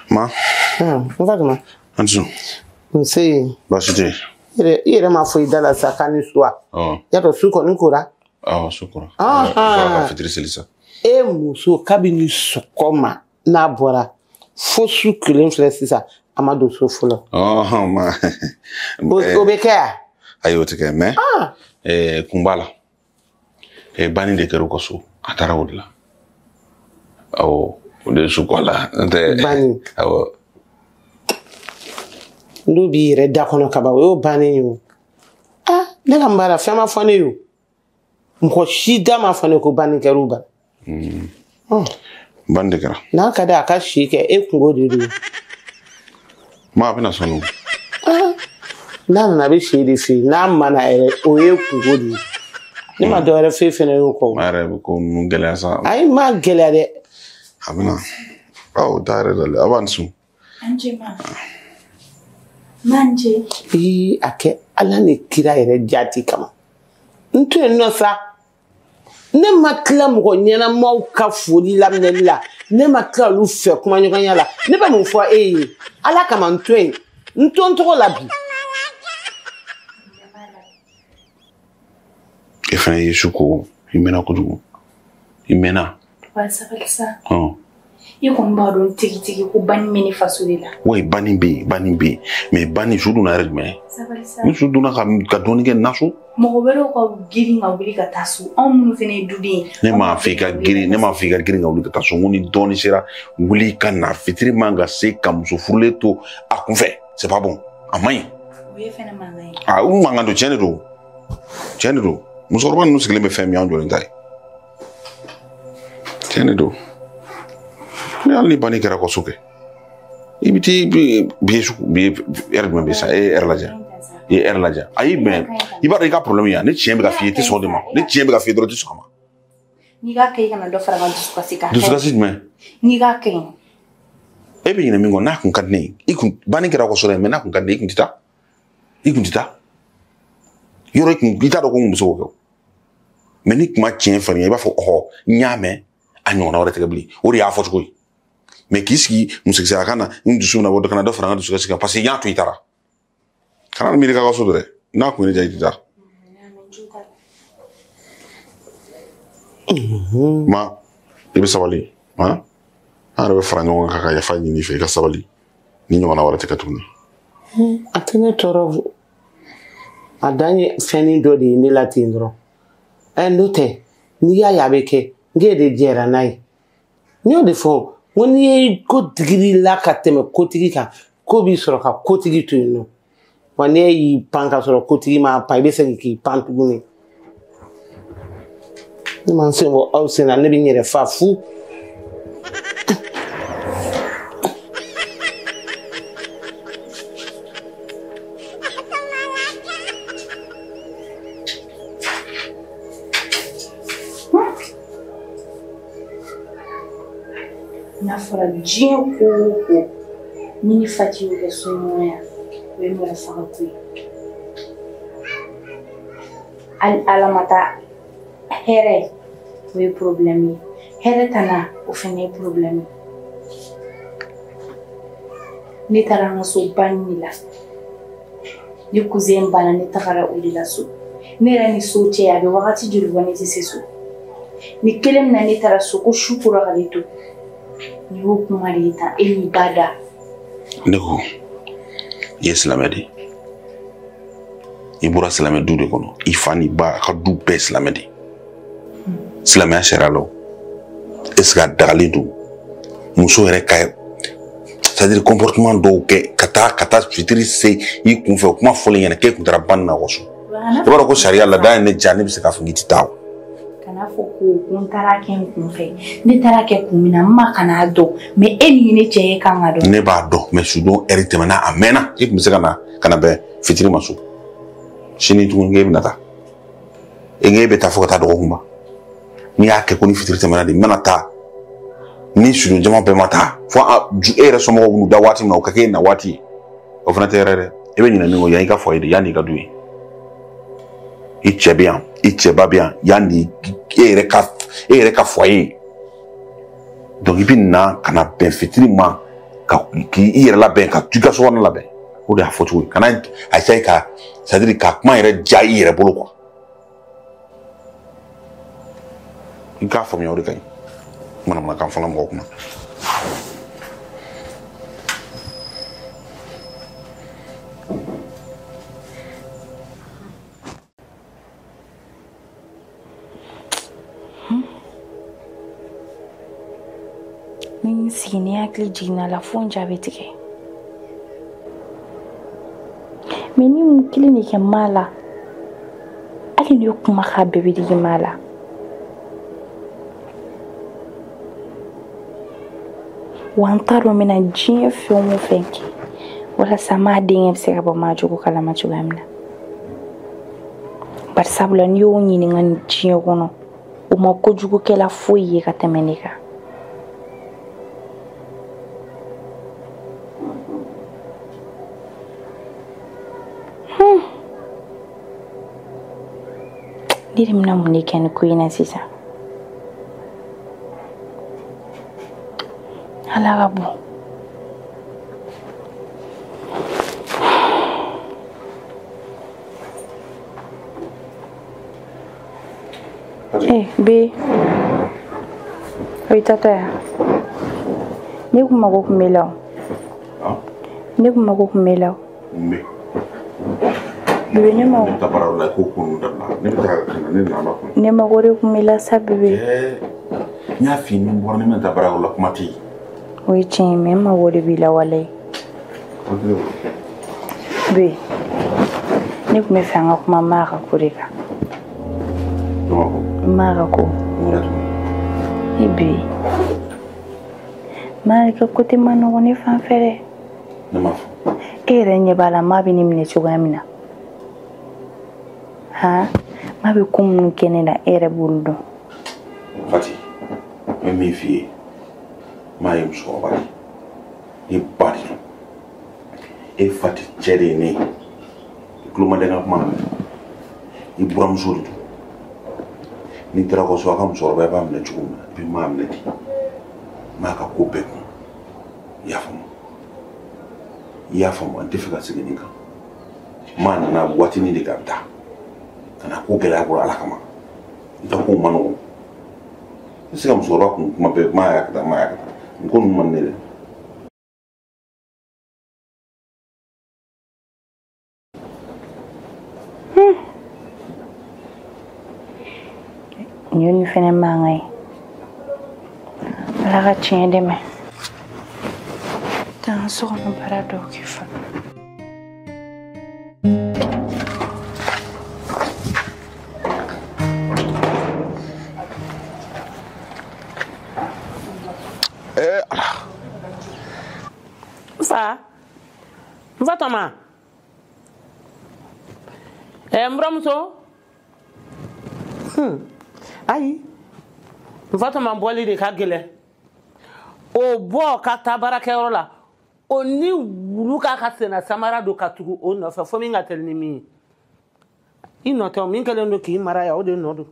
Ma. N Fatuma. An ti sɔn. Nse. Baasi tɛ yen. I yɛrɛ ma fɔ i da la sa k'a ni su wa. Y'a dɔn su kɔni kora. Awɔ su kora. Bɔra ka fitiri seli sa. E muso kabini sɔgɔma n'a bɔra fo su kelen filɛ sisan a ma don so fɔlɔ. Ma. O bɛ kɛ yan. Ayi o tɛ kɛ mais. Kun b'a la. Banni de kɛra u ka so a taara o de la. Awɔ o de ye su kɔ la. N'o tɛ. Banni. Awɔ. N'o b'i yɛrɛ da kɔnɔ kaban o y'o bannen ye o. Ne ka n baara fɛn ma fɔ ne ye o. Mɔgɔ si da ma fɔ ne ko banni kɛra u bara. Banni de kɛra. N'a ka di a ka si kɛ e kungo de don. Ma a bɛna sɔn o. N'a nana a bɛ si de fɛ yen n'a ma na yɛrɛ o ye kungo de ye. Ne ma dɔ wɛrɛ f'e fɛnɛ y'o kɔ. Ma yɛrɛ bɛ ko ninnu gɛlɛya sa. Ayi ma gɛlɛya dɛ. A bɛna aw da yɛrɛ dalen a b'an sun. An cɛ ma. Manje. Ii a kɛ Ala ni kira yɛrɛ jaati kama. N to yen nɔ sa. Ne ma tila mɔgɔ ɲɛnamaw ka foli laminɛli la. Ne ma tila olu fɛ kumaɲɔgɔnya la. Ne bɛ mun fɔ e ye? Ala kama n to yen. N to n tɔgɔ la bi. E fana ye su ko i mɛnna kojugu. I mɛnna. Wa sabali sa. I kɔni b'a dɔn tigitigi ko banni bɛ ne faso de la. Oui, banni bɛ yen, banni bɛ yen. Mais banni su donna yɛrɛ jumɛn? Sabali sa. Ni su donna ka dɔɔnin kɛ na so. Mɔgɔ wɛrɛw ka girin ka wuli ka taa so. Anw minnu fana ye duden ye. Ne m'a fɔ i ka girin, ne m'a fɔ i ka girin ka wuli ka taa so. N ko ni dɔɔnin sera wuli ka na fitiri man ka se ka muso furulen to a kunfɛ. C'est pas bon. A man ɲi. O ye fana mankan ye. Ah, o mankan don, tiɲɛ de don. Tiɲɛ de don. Musokɔrɔba ninnu sigilen bɛ fɛn min an jɔlen ta ye. Tiɲɛ de don. Ni hali ni banni kɛra kɔ so kɛ i bɛ t'i bi ye sugu bi ye ɛri jumɛn bɛ sa e ye ɛri lajɛ i ye ɛri lajɛ ayi mɛ i b'a dɔn i ka problème ye yan ne tiɲɛ bɛ ka f'i ye i tɛ sɔn o de ma ne tiɲɛ bɛ ka f'i ye dɔrɔn i tɛ sɔn a ma. N'i k'a kɛ i kana dɔ fara n ka dusukasi kan. Dusukasi jumɛn? N'i k'a kɛ. E bɛ ɲinɛ min kɔ n'a kun ka di ne ye i kun banni kɛra kɔ so dɛ mɛ n'a kun ka di ne ye i kun tɛ taa i kun tɛ taa yɔrɔ i kun i t'a dɔn ko n kun bɛ se k'o kɛ o mɛ ni kuma tiɲɛ fɔ n ye i b'a fɔ ɔhɔ n y'a mɛn a ɲɔgɔnna wɛrɛ tɛ kɛ bilen o de y'a fɔ cogo ye. Mais k'i sigi musokisɛya kan na n dusu bɛna bɔ kana dɔ fara n ka dusukasi kan parce que n y'a to i taara kana miiri k'a ka so dɛ n'a kun ye ne diya i tɛ taa. Ma i bɛ sabali han an yɛrɛ bɛ fara ɲɔgɔn kan ka yafa ɲini i fɛ i ka sabali ni ɲɔgɔnna wɛrɛ tɛ kɛ tuguni. A tɛ ne tɔɔrɔ a dan ye fɛnnin dɔ de ye ne la ten dɔrɔn n'o tɛ n'i y'a ye a bɛ kɛ n k'e de jɛra n'a ye n y'o de fɔ. N ko n'i ye ko digir'i la ka tɛmɛ kotigi kan ko b'i sɔrɔ ka kotigi to yen nɔ wa n'e y'i pan ka sɔrɔ kotigi ma pan i bɛ segin k'i pan tuguni ne ma n sen bɔ aw sen na ne bɛ n yɛrɛ fa fu. N'a fɔra diɲɛ ko o ko ni ni Fati y'o kɛ soɲɔgɔnya o ye mɔgɔ faga ko ye. Hali Ala ma taa hɛrɛ o ye problème ye. Hɛrɛ tana o fana ye problème ye. Ne taara an ka so banni de la. Ne cousin banna ne tagara o de la so. Ne yɛrɛ ni so cɛ a bɛ wagati joli bɔ ne tɛ se so. Ni kelen min na ne taara so ko su kora ka ne to. Ni y'o kuma de ye tan e n'i ba da. Ne ko i ye silamɛ de ye. I bɔra silamɛ du de kɔnɔ, i fa n'i ba a ka du bɛɛ silamɛ de. Silamɛya sariya la, est ce que a dagalen don muso yɛrɛ ka, c'est à dire comportement dɔw kɛ ka taa fitiri se i kunfɛ, o kuma fɔlen ɲɛna k'e kun taara banni na kɔ so. I b'a dɔn ko sariya laada ye ne diya, ne bɛ se k'a fɔ k'i tɛ taa o. Kana fɔ ko n taara kɛ n kunfɛ, ne taara kɛ kun min na, n ma kana dɔn, mais e ni ne cɛ ye kan ka dɔn. Ne b'a dɔn, mais sudon ɛri tɛmɛna a mɛnna, e tun bɛ se ka na bɛn fitiri ma so. Sini tuguni k'e bɛna taa, e bɛ taa fo ka taa dɔgɔkun ban. N'i y'a kɛ ko ni fitiri tɛmɛna de, n bɛna taa ni sudon jama bɛɛ ma taa fo e yɛrɛ somɔgɔw b'u da waati min na, o ka k'e na waati ye, o fana tɛ hɛrɛ dɛ. E bɛ ɲinɛ min kɔ, yan i ka foyer de, yanni i ka du ye. I cɛ bɛ yan, i cɛba bɛ yan, yanni e yɛrɛ ka foyer. Donc i bɛ na ka na bɛn fitiri ma, ka k'i yɛrɛ labɛn, ka i ka sokɔnɔ labɛn. O de y'a fɔ cogo ye. Kana a essayer ka, c'est à dire ka kuma yɛrɛ diya i yɛrɛ bolo quoi. I k'a faamuya, o de ka ɲi. Manamanakan fɔla mɔgɔw kunna. Ni n sigi ni hakili jiginna la, fo n ja bɛ tigɛ. Mais ni mun kelen de kɛ maa la, hali n'i ye kuma k'a bɛɛ bɛ digi maa la. Wa n t'a dɔn n bɛna diɲɛ fɛn o fɛn kɛ walasa maa denkɛ bɛ se ka bɔ maa jugu kalama cogoya min na. Bari sabula n'i y'o ɲininka nin diɲɛ kɔnɔ, o ma kojugukɛla foyi ye ka tɛmɛ ne kan. Ne de bɛna mun de kɛ nin ko in na sisan? Ala ka bon. B, o y'i taatɔ yan. Ne kun mago kun b'e la o. Ne kun mago kun b'e la o. Bébé, ne mago. Ne bɛ taa baarayɔrɔ la, i k'o ko ninnu dabila. Ne bɛ taa ka na, ne nana kuma. Ne mago de kun b'e la sa, bébé. N y'a f'i ye, ni n bɔra, ne bɛna taa baarayɔrɔ la, kuma tɛ yen. O ye tiɲɛ ye, mais n mago de b'i la walayi. Bébé, ne kun bɛ fɛ an ka kuma maa ka ko de kan. Maa ka ko. E bébé, maa ka ko tɛ ma nɔgɔn ne fan fɛ dɛ. Ne m'a fɔ. E yɛrɛ ɲɛ b'a la, maa bɛ ne minɛ cogoya min na. Han, maa bɛ ko minnu kɛ ne la, e yɛrɛ b'olu dɔn. Fati, n bɛ min f'i ye, maa ye musokɔrɔba de ye, i ba de don. E Fati cɛ de ye ne ye. I tulo ma da n ka kuma na. I buramuso de don. N'i taara kɔ so, a ka musokɔrɔba, i b'a minɛ cogo min na, i bɛ maa minɛ ten. Maa ka ko bɛɛ kun. I y'a faamu? I y'a faamu? An tɛ fɛ ka segin nin kan. Maa nana waatinin de kɛ, a bɛ taa. Kana ko gɛlɛya bolo Ala kama. I ka kow ma nɔgɔn. I tɛ se ka musokɔrɔba kun kuma bɛɛ, maa y'a kɛ tan, maa y'a kɛ tan. Nin ko ninnu man di ne dɛ. Nin ye nin fɛnɛ mankan ye. Ala ka tiɲɛ dɛmɛ. Taa n ka so kɔnɔ baara dɔw kɛ fɔlɔ. Fa, n fa tɔma. N buramuso. Ayi, n fa tɔma bɔli de ka gɛlɛn. O bɔ ka taa baarakɛyɔrɔ la, o ni wulu k'a ka senna samara don ka tugu o nɔfɛ fo min ka teli ni min ye. I nɔ tɛ o, min kɛlen don k'i mara yan, o de nɔ don.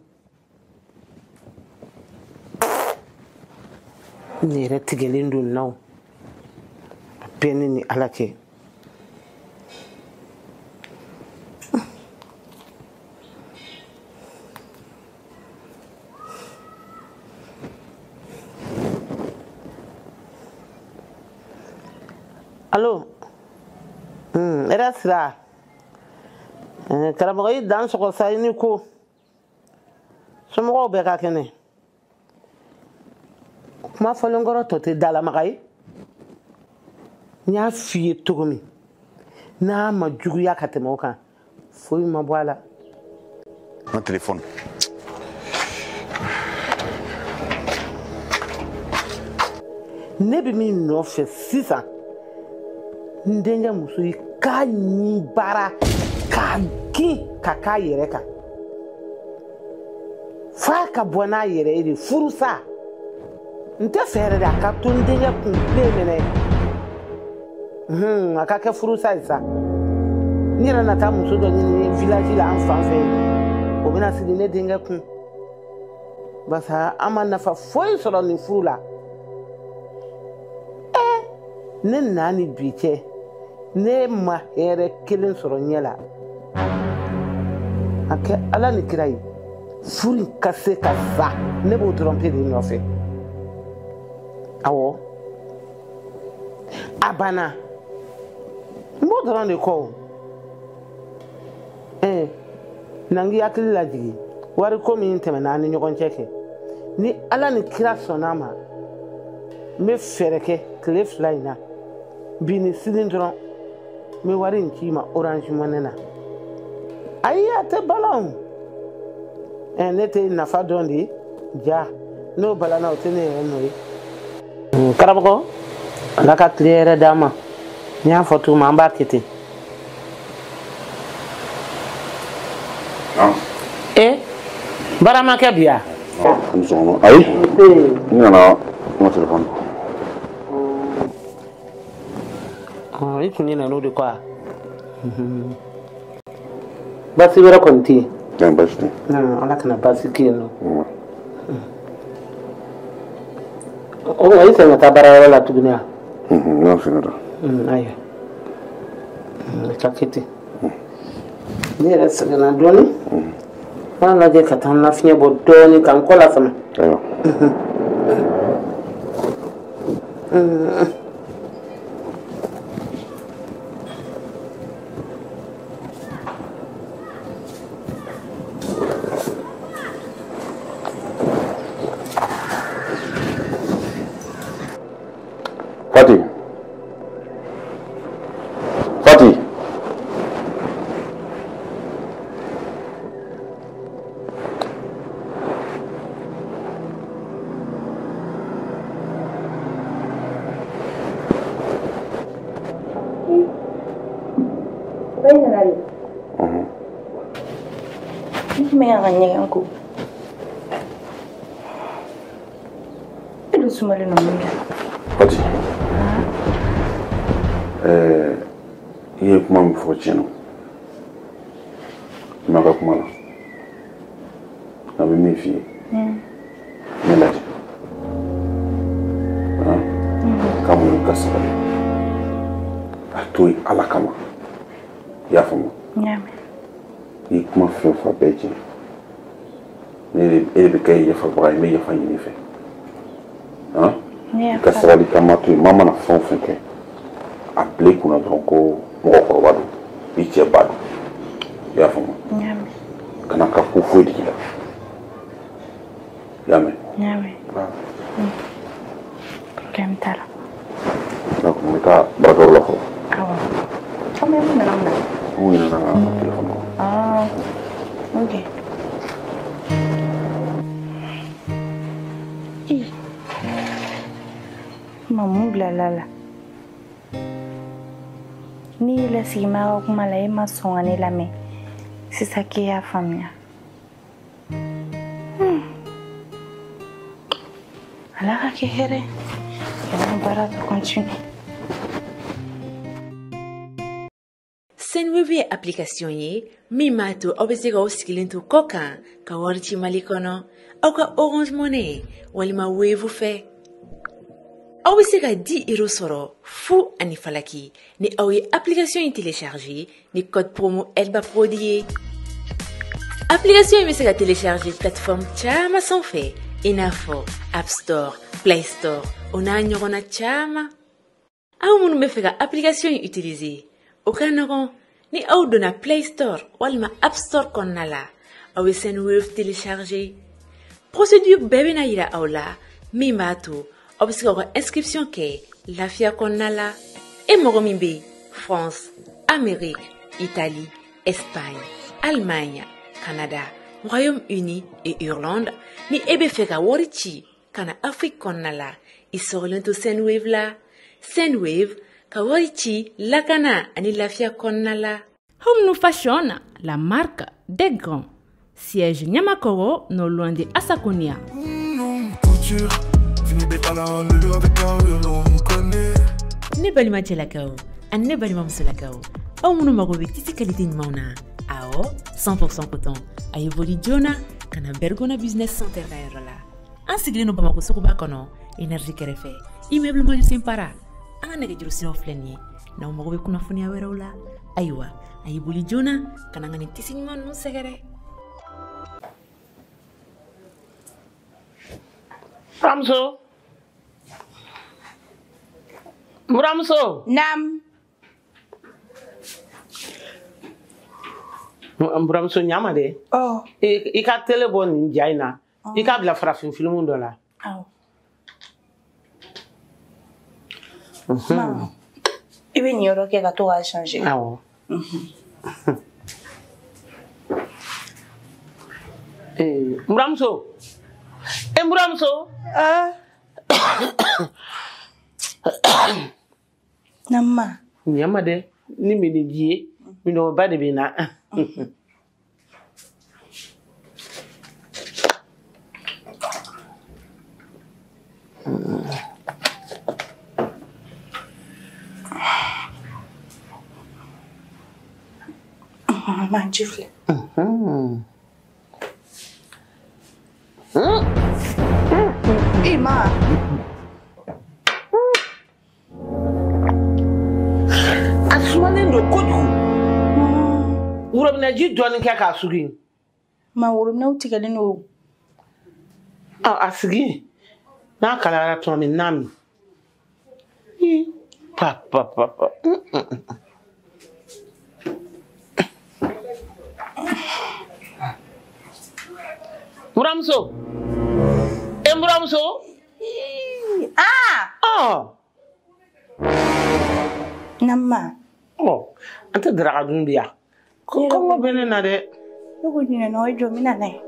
Ne yɛrɛ tigɛlen don na o. A bɛɛ ne ni Ala cɛ. Allo? Hɛrɛ sira. Karamɔgɔ i dan sɔgɔ sa i ni ko somɔgɔw bɛɛ ka kɛnɛ kuma fɔlen kɔrɔ tɔ tɛ dalamaga ye n y'a f'i ye cogo min n'a ma juguya ka tɛmɛ o kan foyi ma bɔ a la. Mon téléphone. Ne bɛ min nɔfɛ sisan n denkɛ muso ye k'a ɲi baara k'a kin ka k'a yɛrɛ kan f'a ka bɔ n'a yɛrɛ ye de furusa n tɛ fɛ yɛrɛ de a ka to n denkɛ kun bilen minɛ a ka kɛ furusa ye sa n yɛrɛ na taa muso dɔ ɲini village la an fan fɛ yen o bɛna sigi ne denkɛ kun barisa an ma nafa foyi sɔrɔ nin furu la ne na ni bi cɛ ne ma hɛrɛ kelen sɔrɔ ɲɛ la a kɛ ala ni kira ye furu in ka se ka sa ne b'o dɔrɔn pe de nɔfɛ awɔ a banna n b'o dɔrɔn de kɔ o na n k'i hakili lajigin wariko min tɛmɛna an ni ɲɔgɔn cɛ kɛ ni ala ni kira sɔnna a ma n bɛ fɛɛrɛ kɛ tile 2 in na bi ni sini dɔrɔn n bɛ wari in ci ma Orange Money na ayi a tɛ balan o ne tɛ nafa dɔn de ja n'o balanna o tɛ ne yɛrɛ nɔ ye karamɔgɔ ala ka tile yɛrɛ d'an ma n y'a fɔ cogo min an b'a kɛ ten. Baara ma kɛ bi yan. Ayi n nana n ka telefɔni. I tun ɲinɛna o de kɔ wa? Baasi wɛrɛ kɔni tɛ yen. Baasi tɛ yen. Ala kana baasi kɛ yen nɔ. O tuma i segin ka taa baarayɔrɔ la tuguni wa? N b'a segin ka taa. Ayiwa i ka kɛ ten. Ne yɛrɛ sɛgɛnna dɔɔnin. N b'a lajɛ ka taa n lafiɲɛ bɔ dɔɔnin ka n kɔ lasama. Ayiwa. Fati. Fati. N tun bɛ yan ka ɲɛgɛn ko. E dun sumalen don mun kɛ? Fati. I ye kuma min fɔ tiɲɛ don. I ma ka kuma la. Nka n bɛ min f'i ye. Ne lajɛ. Ka muɲu ka sabali. A to yen Ala kama. I y'a faamu? N y'a mɛn. I ye kuma fɛn o fɛn a bɛɛ ye tiɲɛ. E de bɛ kɛ yafabaga ye, n bɛ yafa ɲini i fɛ. I ka sabali ka ma to yen, maa mana fɛn o fɛn kɛ, a bila i kunna dɔrɔn ko mɔgɔkɔrɔba don, i cɛ ba don. I y'a faamu? Kana ka ko foyi digi la. I y'a mɛn? N y'a mɛn. Problème t'a la. Donc n bɛ taa baarakɛyɔrɔ la fɔlɔ. Awɔ. Komi mun nana mun na? Mun nana n ka téléphone kɔnɔ. Ah, ok. Ma mun bilala la? N'i y'i lasigi ma ka kuma la e ma sɔn ka ne lamɛn sisan k'e y'a faamuya. Ala ka kɛ hɛrɛ ye. Ka baara tɔ continue. Sendwave ye application ye min b'a to aw bɛ se k'aw sigilen to kɔ kan ka wari ci Mali kɔnɔ aw ka Orange Money walima Wave fɛ. Aw bɛ se ka 10 euros sɔrɔ fu ani falaki ni aw ye application in télécharger ni code promo Elba Prod ye. Application in bɛ se ka télécharger plateforme caman sanfɛ i n'a fɔ App Store, Play Store o n'a ɲɔgɔnna caman. Aw minnu bɛ fɛ ka application in utiliser o ka nɔgɔn Ni aw donna Play Store walima App Store kɔnɔna la, aw bɛ Sendwave télécharger. Procédure bɛɛ bɛna yira aw la min b'a to aw bɛ se k'aw ka inscription kɛ lafiya kɔnɔna la. E mɔgɔ min bɛ France, Amérique, Italie, Espagne, Allemagne, Canada, Royaume-Uni et Irlande, ni e bɛ fɛ ka wari ci ka na Afrique kɔnɔna la, i sɔgɔlen to Sendwave la. Sendwave ka wari ci lakana ani lafiya kɔnɔna la. Home New Fashion, la marque des grands. Siège Niamakoro, non loin de Assakonia. Ne balima cɛlakaw ani ne balima musolakaw, aw minnu mago bɛ tisi qualité ɲumanw na, awɔ 100% coton, a ye boli joona ka na Bergona Business Center ka yɔrɔ la. An sigilen don Bamakɔ suguba kɔnɔ, énergie kɛrɛfɛ, immeuble Majusen Para. An ka nɛgɛjuru siraw filɛ nin ye, n'aw mago bɛ kunnafoniya wɛrɛw la, ayiwa a ye boli joona ka na an ka nin tisi ɲuman ninnu sɛgɛrɛ. Buramuso, buramuso. Naam. Buramuso ɲama dɛ. Ɔ. I ka télé bɔ nin ja in na. I k'a bila farafin filimu dɔ la. Awɔ. Ma, i bɛ nin yɔrɔ kɛ ka to k'a changer. Awɔ. Buramuso. Buramuso. Nama. Ɲama dɛ, ni miniji ye, minɔgɔba de bɛ na. Ma, ji filɛ. E ma. A sumalen don kojugu. Worobinɛ ji dɔɔnin kɛ k'a sugi. Ma, worobinɛw tigɛlen don. A sigi n'a kalayara tuma min n'a min. Pa pa pa pa. Buramuso. E buramuso. Ah! Ɔ. Nama. Ɔ, an tɛ daraka dun bi yan. Kɔngɔ bɛ ne na dɛ. Ne ko ɲinɛna o ye jɔ, n bɛ na n'a ye.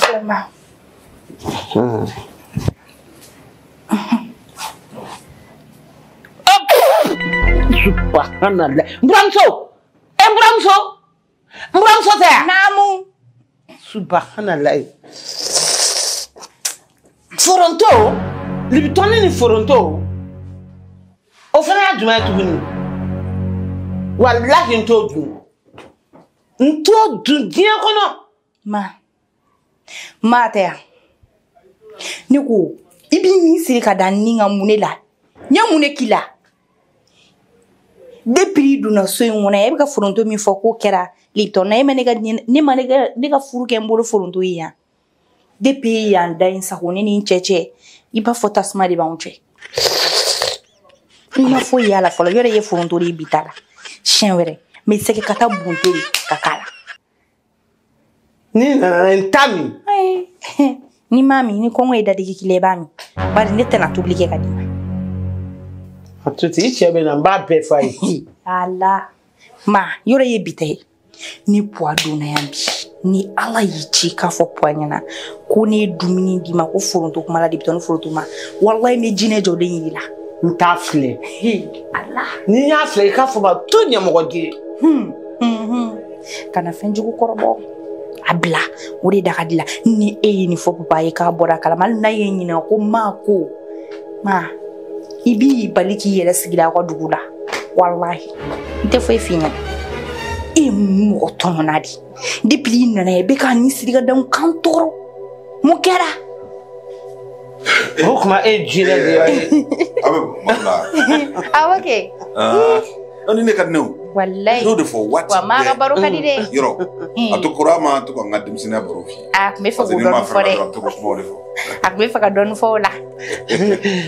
Vraiment. Subhanallah. Buramuso. E buramuso. Buramuso tɛ yan? Naamu. Subhanallah. Foronto, libitɔni ni foronto. O fana y'a jumɛn ye tuguni? Walahi n t'o dun. N t'o dun diɲɛ kɔnɔ. Ma. Ma tɛ yan. Ne ko i b'i nin siri ka da nin kan mun de la? N ye mun de k'i la? Depuis i donna so in kɔnɔ e bɛ ka foronto min fɔ k'o kɛra Lipton na, e ma ne ka ne ma ne ka furu kɛ n bolo foronto ye yan. Depuis yan da in sago ne ni n cɛ cɛ, i b'a fɔ tasuma de b'anw cɛ. I ma foyi y'a la fɔlɔ, yɔrɔ i ye foronto de ye bi ta la. Siɲɛ wɛrɛ n bɛ sɛgɛ ka taa bunte de ka k'a la. Ni nana n ta min. Ni m'a min, ni kɔngɔ ye dadigi k'i la i b'a min. Bari ne tɛna tobili kɛ ka d'i ma. A to ten, i cɛ bɛ na n b'a bɛɛ f'a ye. Ala ma, yɔrɔ ye bi ta ye. Ni Puwa donna yan bi, ni Ala y'i ci k'a fɔ Puwa ɲɛna ko ne ye dumuni d'i ma ko foronto kuma la de bitɔn ni foronto ma, walayi n bɛ jinɛ jɔlen yir'i la. N t'a filɛ. Ala. N'i y'a filɛ i k'a fɔ ma to ɲɛmɔgɔden. Kana fɛn jugu kɔrɔbɔ. A bila o de da ka di la. Ni e ye nin fɔ papa ye k'a bɔra a kalama, hali n'a ye ɲininka ko ma ko ma i b'i bali k'i yɛrɛ sigi aw ka dugu la, walahi n tɛ foyi f'i ɲɛna. E ye mɔgɔ tɔɲɔna de. Depuis i nana yan i bɛ k'a ni siri ka da n kan tɔɔrɔ. Mun kɛra? O tuma e ye jinɛ de ye. A bɛ baro la. Awɔ kɛ. Ni ne ka di ne o. Walayi. N'o de fɔ waati bɛɛ. Wa maa ka baro ka di dɛ. Yɔrɔ a to kɔrɔ a ma to ka n ka denmisɛnninya baro f'i ye. A tun bɛ fɛ k'o dɔɔnin fɔ dɛ. A to ka kumaw de fɔ. A tun bɛ fɛ ka dɔɔnin fɔ o la.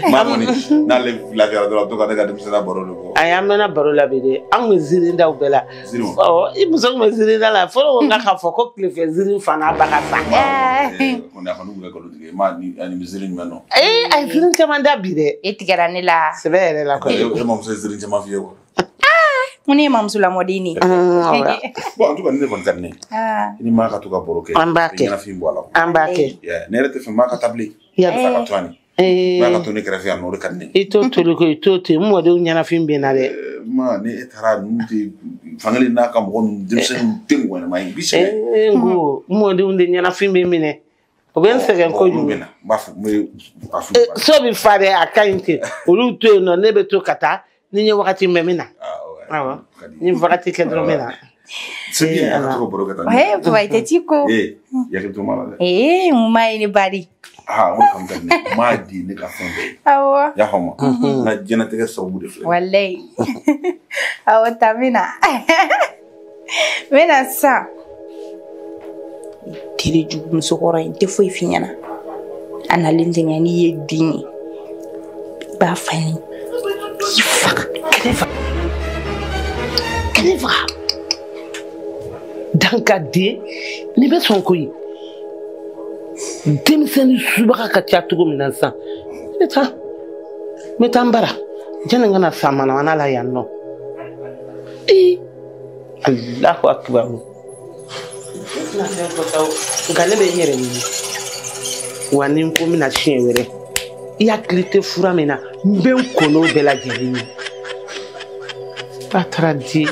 Maa kɔni n'ale lafiyara dɔrɔn a bɛ to ka ne ka denmisɛnninya baro de fɔ. Ayi an mɛnna baro la bi dɛ. An kun bɛ ziiri da o bɛɛ la. Ziiri wa? Ɔ i muso kun bɛ ziiri da la fɔlɔ ko n ka k'a fɔ ko tilefɛ ziiri fana ba ka sa. Kɔni a kɔni kun bɛ nkalon tigɛ i ma ni ani bɛ ziiri jumɛn dɔn. Ee a ye ziiri caman da bi dɛ. E tigɛra ne la. Sɛbɛ yɛrɛ la kɔni. E mamuso ye ziiri caman f'i ye wa? Mun ne ye mamuso lamɔden de ye. Bon en tout cas ni ne kɔni ka di ne ye. I ni maa ka to ka baro kɛ. An b'a kɛ. Ɲɛnafin bɔ a la. An b'a kɛ. Ne yɛrɛ tɛ fɛ maa ka taa bilen. F'a ka to yan de. Maa ka to ne kɛrɛfɛ yan nɔ o de ka di ne ye. I t'o toli ko i t'o to yen n mɔdenw ɲɛnafin bɛ n na dɛ. Ma ni e taara ninnu tɛ fankelen n'a ka mɔgɔ ninnu denmisɛnninw tɛ mɔgɔ ɲɛnama ye i b'i sɛgɛn. N ko n mɔdenw de ɲɛnafin bɛ n minɛ. O bɛ n sɛgɛn kojugu. Olu bɛ na n b'a fɔ n bɛ a f'u. So bɛ fa dɛ a ka ɲi ten olu to yen nɔ ne bɛ to ka taa ni n ye wagati mɛn n bɛ na. Awɔ ni wagati kɛ dɔrɔn n bɛ na. C'est bien, a ka to ka baro kɛ tan. Ee papa i tɛ ci ko. Ee yakili to ma la dɛ. Ee mun ma ye ne bari. Aa o de kanu ka di ne ye. Maa di ne ka fɛn bɛɛ ye. Awɔ. I y'a faamu n ka diɲɛlatigɛ sababu de filɛ. Walayi. Awɔ ta n bɛ na. N bɛ na sisan. Teri jugu musokɔrɔ in n tɛ foyi f'i ɲɛna. A nalen tɛ ɲɛ n'i ye den ye. I b'a fa ni i faga. Kɛnɛ faga. Kɛnɛ faga. Dankaden ni bɛ sɔn koyi. Denmisɛnnin subaga ka ca cogo min na sisan. N bɛ taa n bara. Janni n ka na sa manamana la yan nɔ. Ee Alahu akibaru. Ne tɛna fɛn fɔ sa o. Nka ne bɛ n yɛrɛ ɲini. Wa ni n ko n bɛna siɲɛ wɛrɛ. I hakili tɛ fura min na n bɛ n ko n'o bɛɛ lajɛlen ye. Ba taara di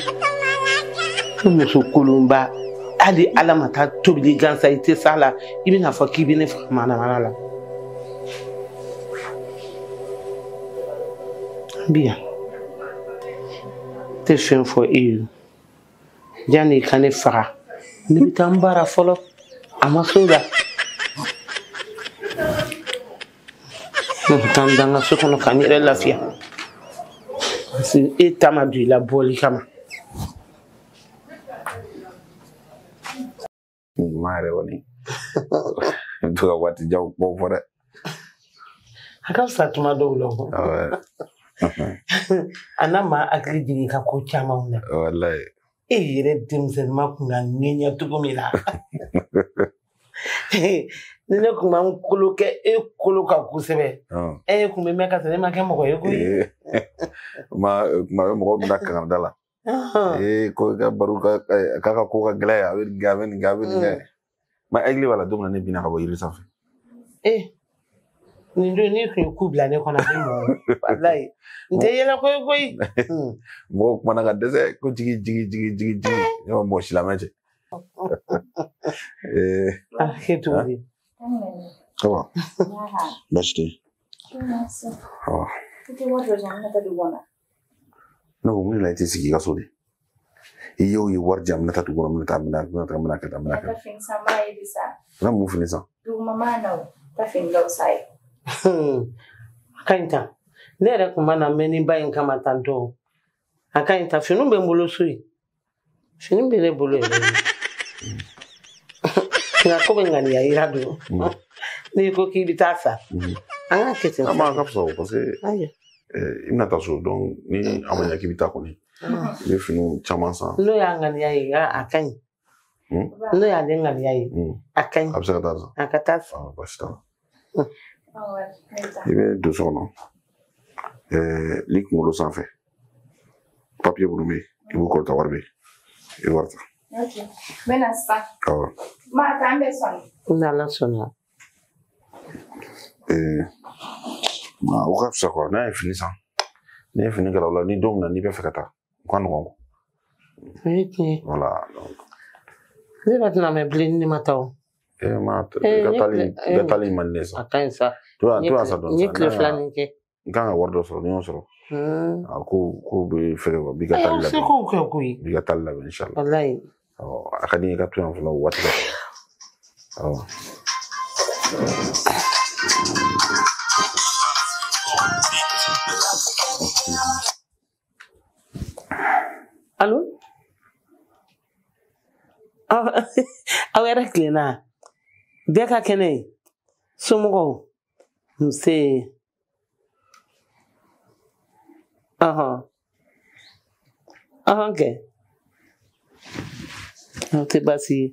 ne muso kolonba hali Ala ma taa tobili gansan i tɛ s'a la i bɛna fɔ k'i bɛ ne faga manamana la. N bi yan n tɛ fɛn fɔ e ye janni i ka ne faga ne bɛ taa n baara fɔlɔ a ma s'o la. Ne bɛ taa n da n ka so kɔnɔ ka n yɛrɛ lafiya. Parce que e ta ma don i la bɔli kama. Maa yɛrɛ kɔni i bɛ to ka waati janw kumaw fɔ dɛ. A ka fisa tuma dɔw la o. A n'a ma hakili jigin i ka ko camanw na. Walayi. E yɛrɛ denmisɛnninma kun ka ŋɛɲɛ cogo min na. Ni ne kun ma n kolo kɛ e kolo kan kosɛbɛ. E kun bɛ mɛn ka sɔrɔ e ma kɛ mɔgɔ ye koyi. Kuma bɛ mɔgɔ min na kangarida la. Ee ko i ka baro ka k'a ka ko ka gɛlɛn a bɛ nin kɛ a bɛ nin kɛ a bɛ nin kɛ. Ma hakili b'a la don min na ne binna ka bɔ yiri sanfɛ. Ee nin don n'i kun ye ku bila ne kɔnɔ a bɛ mɔ walayi n tɛ yɛlɛ koyi koyi. Mɔgɔw kumana ka dɛsɛ ko jigi jigi jigi jigi jigi ne ma mɔgɔ si lamɛn cɛ. Ee. A kɛ cogo di? Ça va? Baasi tɛ yen. Ne ko mun de la i tɛ sigi i ka so de? I y'o ye wari di yan n bɛna taa dugu kɔnɔ n bɛna taa n bɛna taa n bɛna kɛ tan n bɛna kɛ tan. N ka mun fini san? A ka ɲi tan. Ne yɛrɛ kun ma na mɛn ni ba in kama tan tɔ. A ka ɲi tan finiw bɛ n bolo so yen. Fini bɛ ne bolo yɛrɛ. Nka komi ŋaniya yira don. N'i ko k'i bɛ taa sa. An k'a kɛ ten. A ma ka fisa o parce que i bɛna taa so donc ni a ma ɲɛ k'i bɛ taa kɔni i bɛ finiw caman san. N'o y'a ŋaniya ye a ka ɲi. N'o y'ale ŋaniya ye a ka ɲi. A bɛ se ka taa san. A ka taa san. Baasi t'a la. I bɛ don so kɔnɔ n'i kunkolo sanfɛ papiye minnu bɛ yen i b'u kɔrɔta wari bɛ yen i bɛ wari ta. Ok. N bɛ na sisan. Awɔ. Ma k'an bɛ sɔnni. N'Ala sɔnna. Ma o ka fisa quoi, n'a ye fini san. N'i ye fini kala o la, ni don min na n'i bɛ fɛ ka taa, o ka nɔgɔn quoi. O ye tiɲɛ ye. Voilà. Donc, Ne yɛrɛ tɛna mɛn bilen ni ne ma taa o. Ma Eh, i ka n ye taali tile i ka taali man di ne ye a sa. ka ɲi sa. To N ye yan tile sa dɔɔni n ye sa. tile 2 nin kɛ. N kan ka wari dɔ sɔrɔ, ni n y'o sɔrɔ. A ko bɛ fɛgɛ quoi, b'i ka Ayi, taali aw se labɛn. k'o kɛ koyi. B'i ka taali labɛn inchallah. Walayi. Awɔ, a ka di n ye i ka to yan fɔlɔ o waati ka tɛmɛ. Awɔ. Alo? Aw yɛrɛ tilenna? Bɛɛ ka kɛnɛ ye? Somɔgɔw? Nse. Ɔhɔn. Ɔhɔn kɛ. Aw tɛ baasi ye.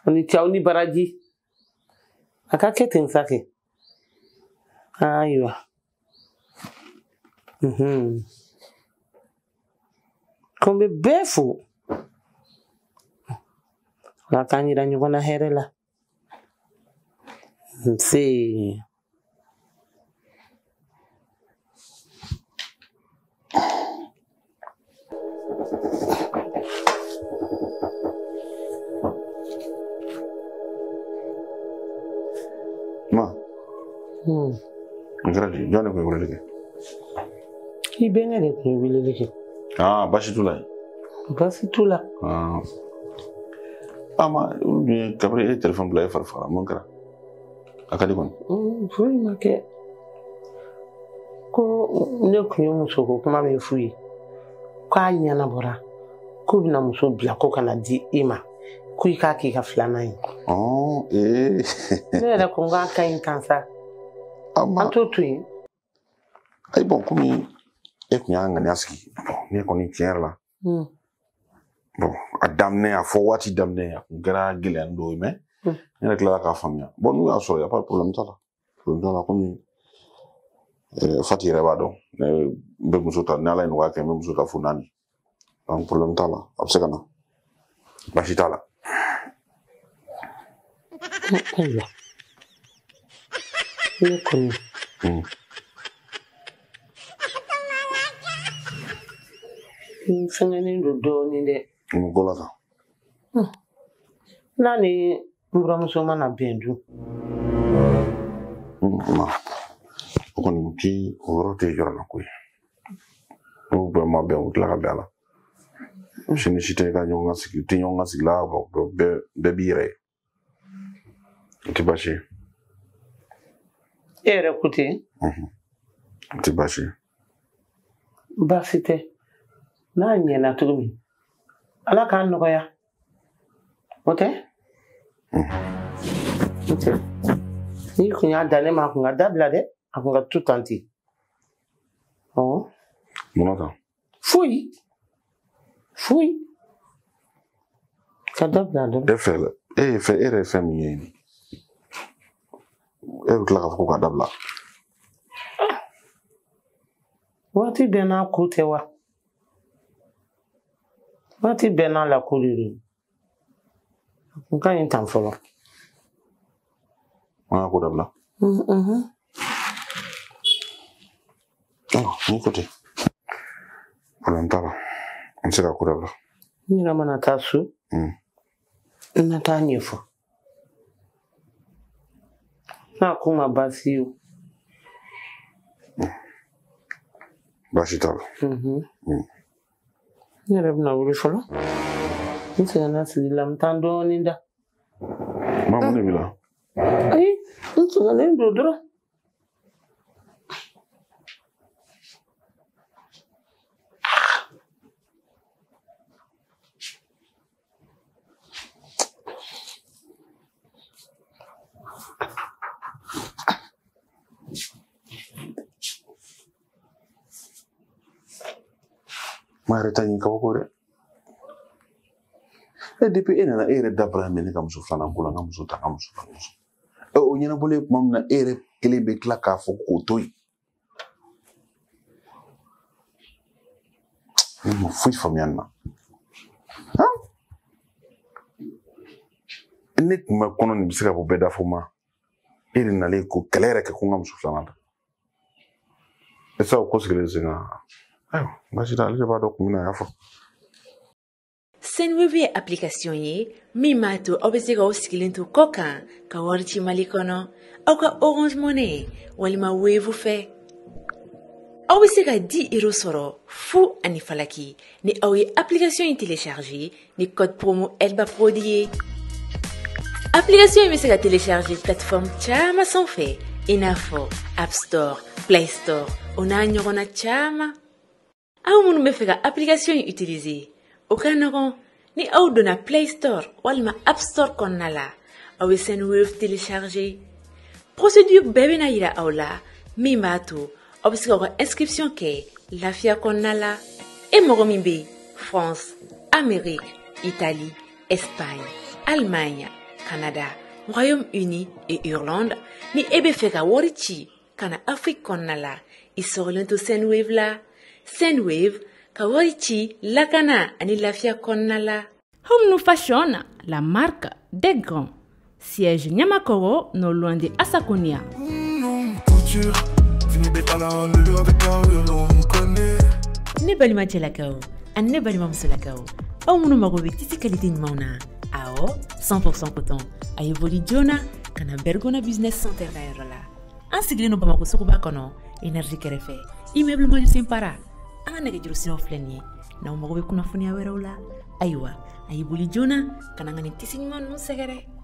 Aw ni ce, aw ni baraji. A ka kɛ ten sa kɛ. Ayiwa. Ko n bɛ bɛɛ fo. Ala k'an yira ɲɔgɔn na hɛrɛ la. Nse. Ma, n kɛra di? Jɔn de tun ye weleli kɛ? I bɛnkɛ de tun ye weleli kɛ. Ah, baasi t'u la yen. Baasi t'u la. Ah. Ah, ma, olu dun ye kabini e ye telefɔni bila e fari fagara, mun kɛra? A ka di kɔni. Foyi ma kɛ. Ko ne tun ye musoko kuma min f'u ye, k'a ɲɛnabɔra, k'u bɛna muso bila ko kana di i ma, ko i k'a k'i ka filanan ye. Ɔn, ee. Ne yɛrɛ ko n k'a ka ɲi tan sa. Ah, ma. An t'o to yen. Ayi, bon, komi e tun y'a ŋaniya sigi, bon, ne kɔni tiɲɛ yɛrɛ la. Bon, a daminɛ, a fɔ waati daminɛ, a kun kɛra gɛlɛya dɔw ye, mais ne yɛrɛ tilala k'a faamuya. Bon, n'u y'a sɔrɔ, y a pas de problème t'a la. Problème t'a la, komi Fati yɛrɛ b'a dɔn, ne bɛ muso ta, ni Ala ye nɔgɔya kɛ, n bɛ muso ta fo 4. Donc problème t'a la, a bɛ se ka na. Baasi t'a la. Ayiwa. Ne kɔni. N fɛngɛnen don dɔɔnin dɛ. Mun ko la tan? N'a ni n buramuso mana bɛn dun. Ma, o kɔni ti o yɔrɔ tɛ yɔrɔ la ko ye. N'u bɛɛ ma bɛn, u tila ka bɛn a la. Sini si tɛ ka ɲɔgɔn ka sigi, tɛ ɲɔgɔn ka sigi la, bɛɛ b'i yɛrɛ ye. O tɛ baasi ye. E yɛrɛ ko ten? O tɛ baasi ye. Baasi tɛ. N'a ɲɛna cogo min, Ala k'a nɔgɔya. O tɛ? O tɛ. N'i kun y'a da ne ma, a kun ka dabila dɛ. A kun ka to tan ten. Awɔ. Mun na tan? Foyi. Foyi. Ka dabila dɔrɔn. E fɛ, e ye fɛn, e yɛrɛ ye fɛn min ɲɛɲini. E bɛ tila k'a fɔ ko k'a dabila. Waati bɛɛ n'a ko tɛ wa? Waati bɛɛ n'a la ko de don. A kun ka ɲi tan fɔlɔ. An ka ko dabila. Ayiwa, n'i ko ten. Problème t'a la. An bɛ se ka ko dabila. N yɛrɛ mana taa so, n na taa ɲɛfɔ. N'a ko ma baasi ye o. Baasi t'a la. N yɛrɛ bɛna wuli fɔlɔ. N sɛgɛnna sigi la, n bɛ taa dɔɔnin da. Ma, mun de b'i la? Ayi, n sɛgɛnnen don dɔrɔn. Ma yɛrɛ ta ɲi kabako dɛ. E depuis e nana, e yɛrɛ da bara minɛ ne ka muso filanan ko la, n ka muso ta, n ka muso ta, n ka muso. O ɲɛnabɔlen tuma min na, e yɛrɛ kelen bɛ tila k'a fɔ k'o to yen. Ne ma foyi faamuya nin na. Ne tun bɛ kɔnɔ nin bɛ se ka bɔ bɛɛ da fo ma. E de nalen ko kɛlɛ yɛrɛ kɛ ko n ka muso filanan ta. E sa o ko sigilen sen kan. Ayiwa, baasi tɛ, ale de b'a dɔn kun min na a y'a fɔ. Sendwave ye application ye min b'a to aw bɛ se k'aw sigilen to kɔ kan ka wari ci Mali kɔnɔ aw ka Orange Money walima Wave fɛ. Aw bɛ se ka 10 euros sɔrɔ fu ani falaki ni aw ye application in télécharger ni code promo Elba Prod ye. Application in bɛ se ka télécharger plateforme caman sanfɛ i n'a fɔ App Store, Play Store o n'a ɲɔgɔnna caman. Aw minnu bɛ fɛ ka application in utiliser, o ka nɔgɔn ni aw donna Play Store walima App Store kɔnɔna la, aw bɛ Sendwave télécharger. Procédure bɛɛ bɛna yira aw la min b'a to aw bɛ se k'aw ka inscription kɛ lafiya kɔnɔna la. E mɔgɔ min bɛ France, Amérique, Italie, Espagne, Allemagne, Canada, Royaume-Uni et Irlande, ni e bɛ fɛ ka wari ci ka na Afrique kɔnɔna la, i sɔgɔlen to Sendwave la. Sendwave, ka wari ci lakana ani lafiya kɔnɔna la. Home New Fashion, la marque des grands. Siège Niamakoro, non loin de Assakonia. Couture, Ne balima cɛlakaw ani ne balima musolakaw, aw minnu mago bɛ tissu qualité ɲumanw na, awɔ, 100% coton, a ye boli joona ka na Bergona Business Center ka yɔrɔ la. An sigilen don Bamakɔ suguba kɔnɔ, énergie kɛrɛfɛ, immeuble Majusen Para. An ka nɛgɛjuru siraw filɛ nin ye n'aw mago bɛ kunnafoniya wɛrɛw la. Ayiwa, a ye boli joona ka na an ka nin tissu ɲuman ninnu sɛgɛrɛ.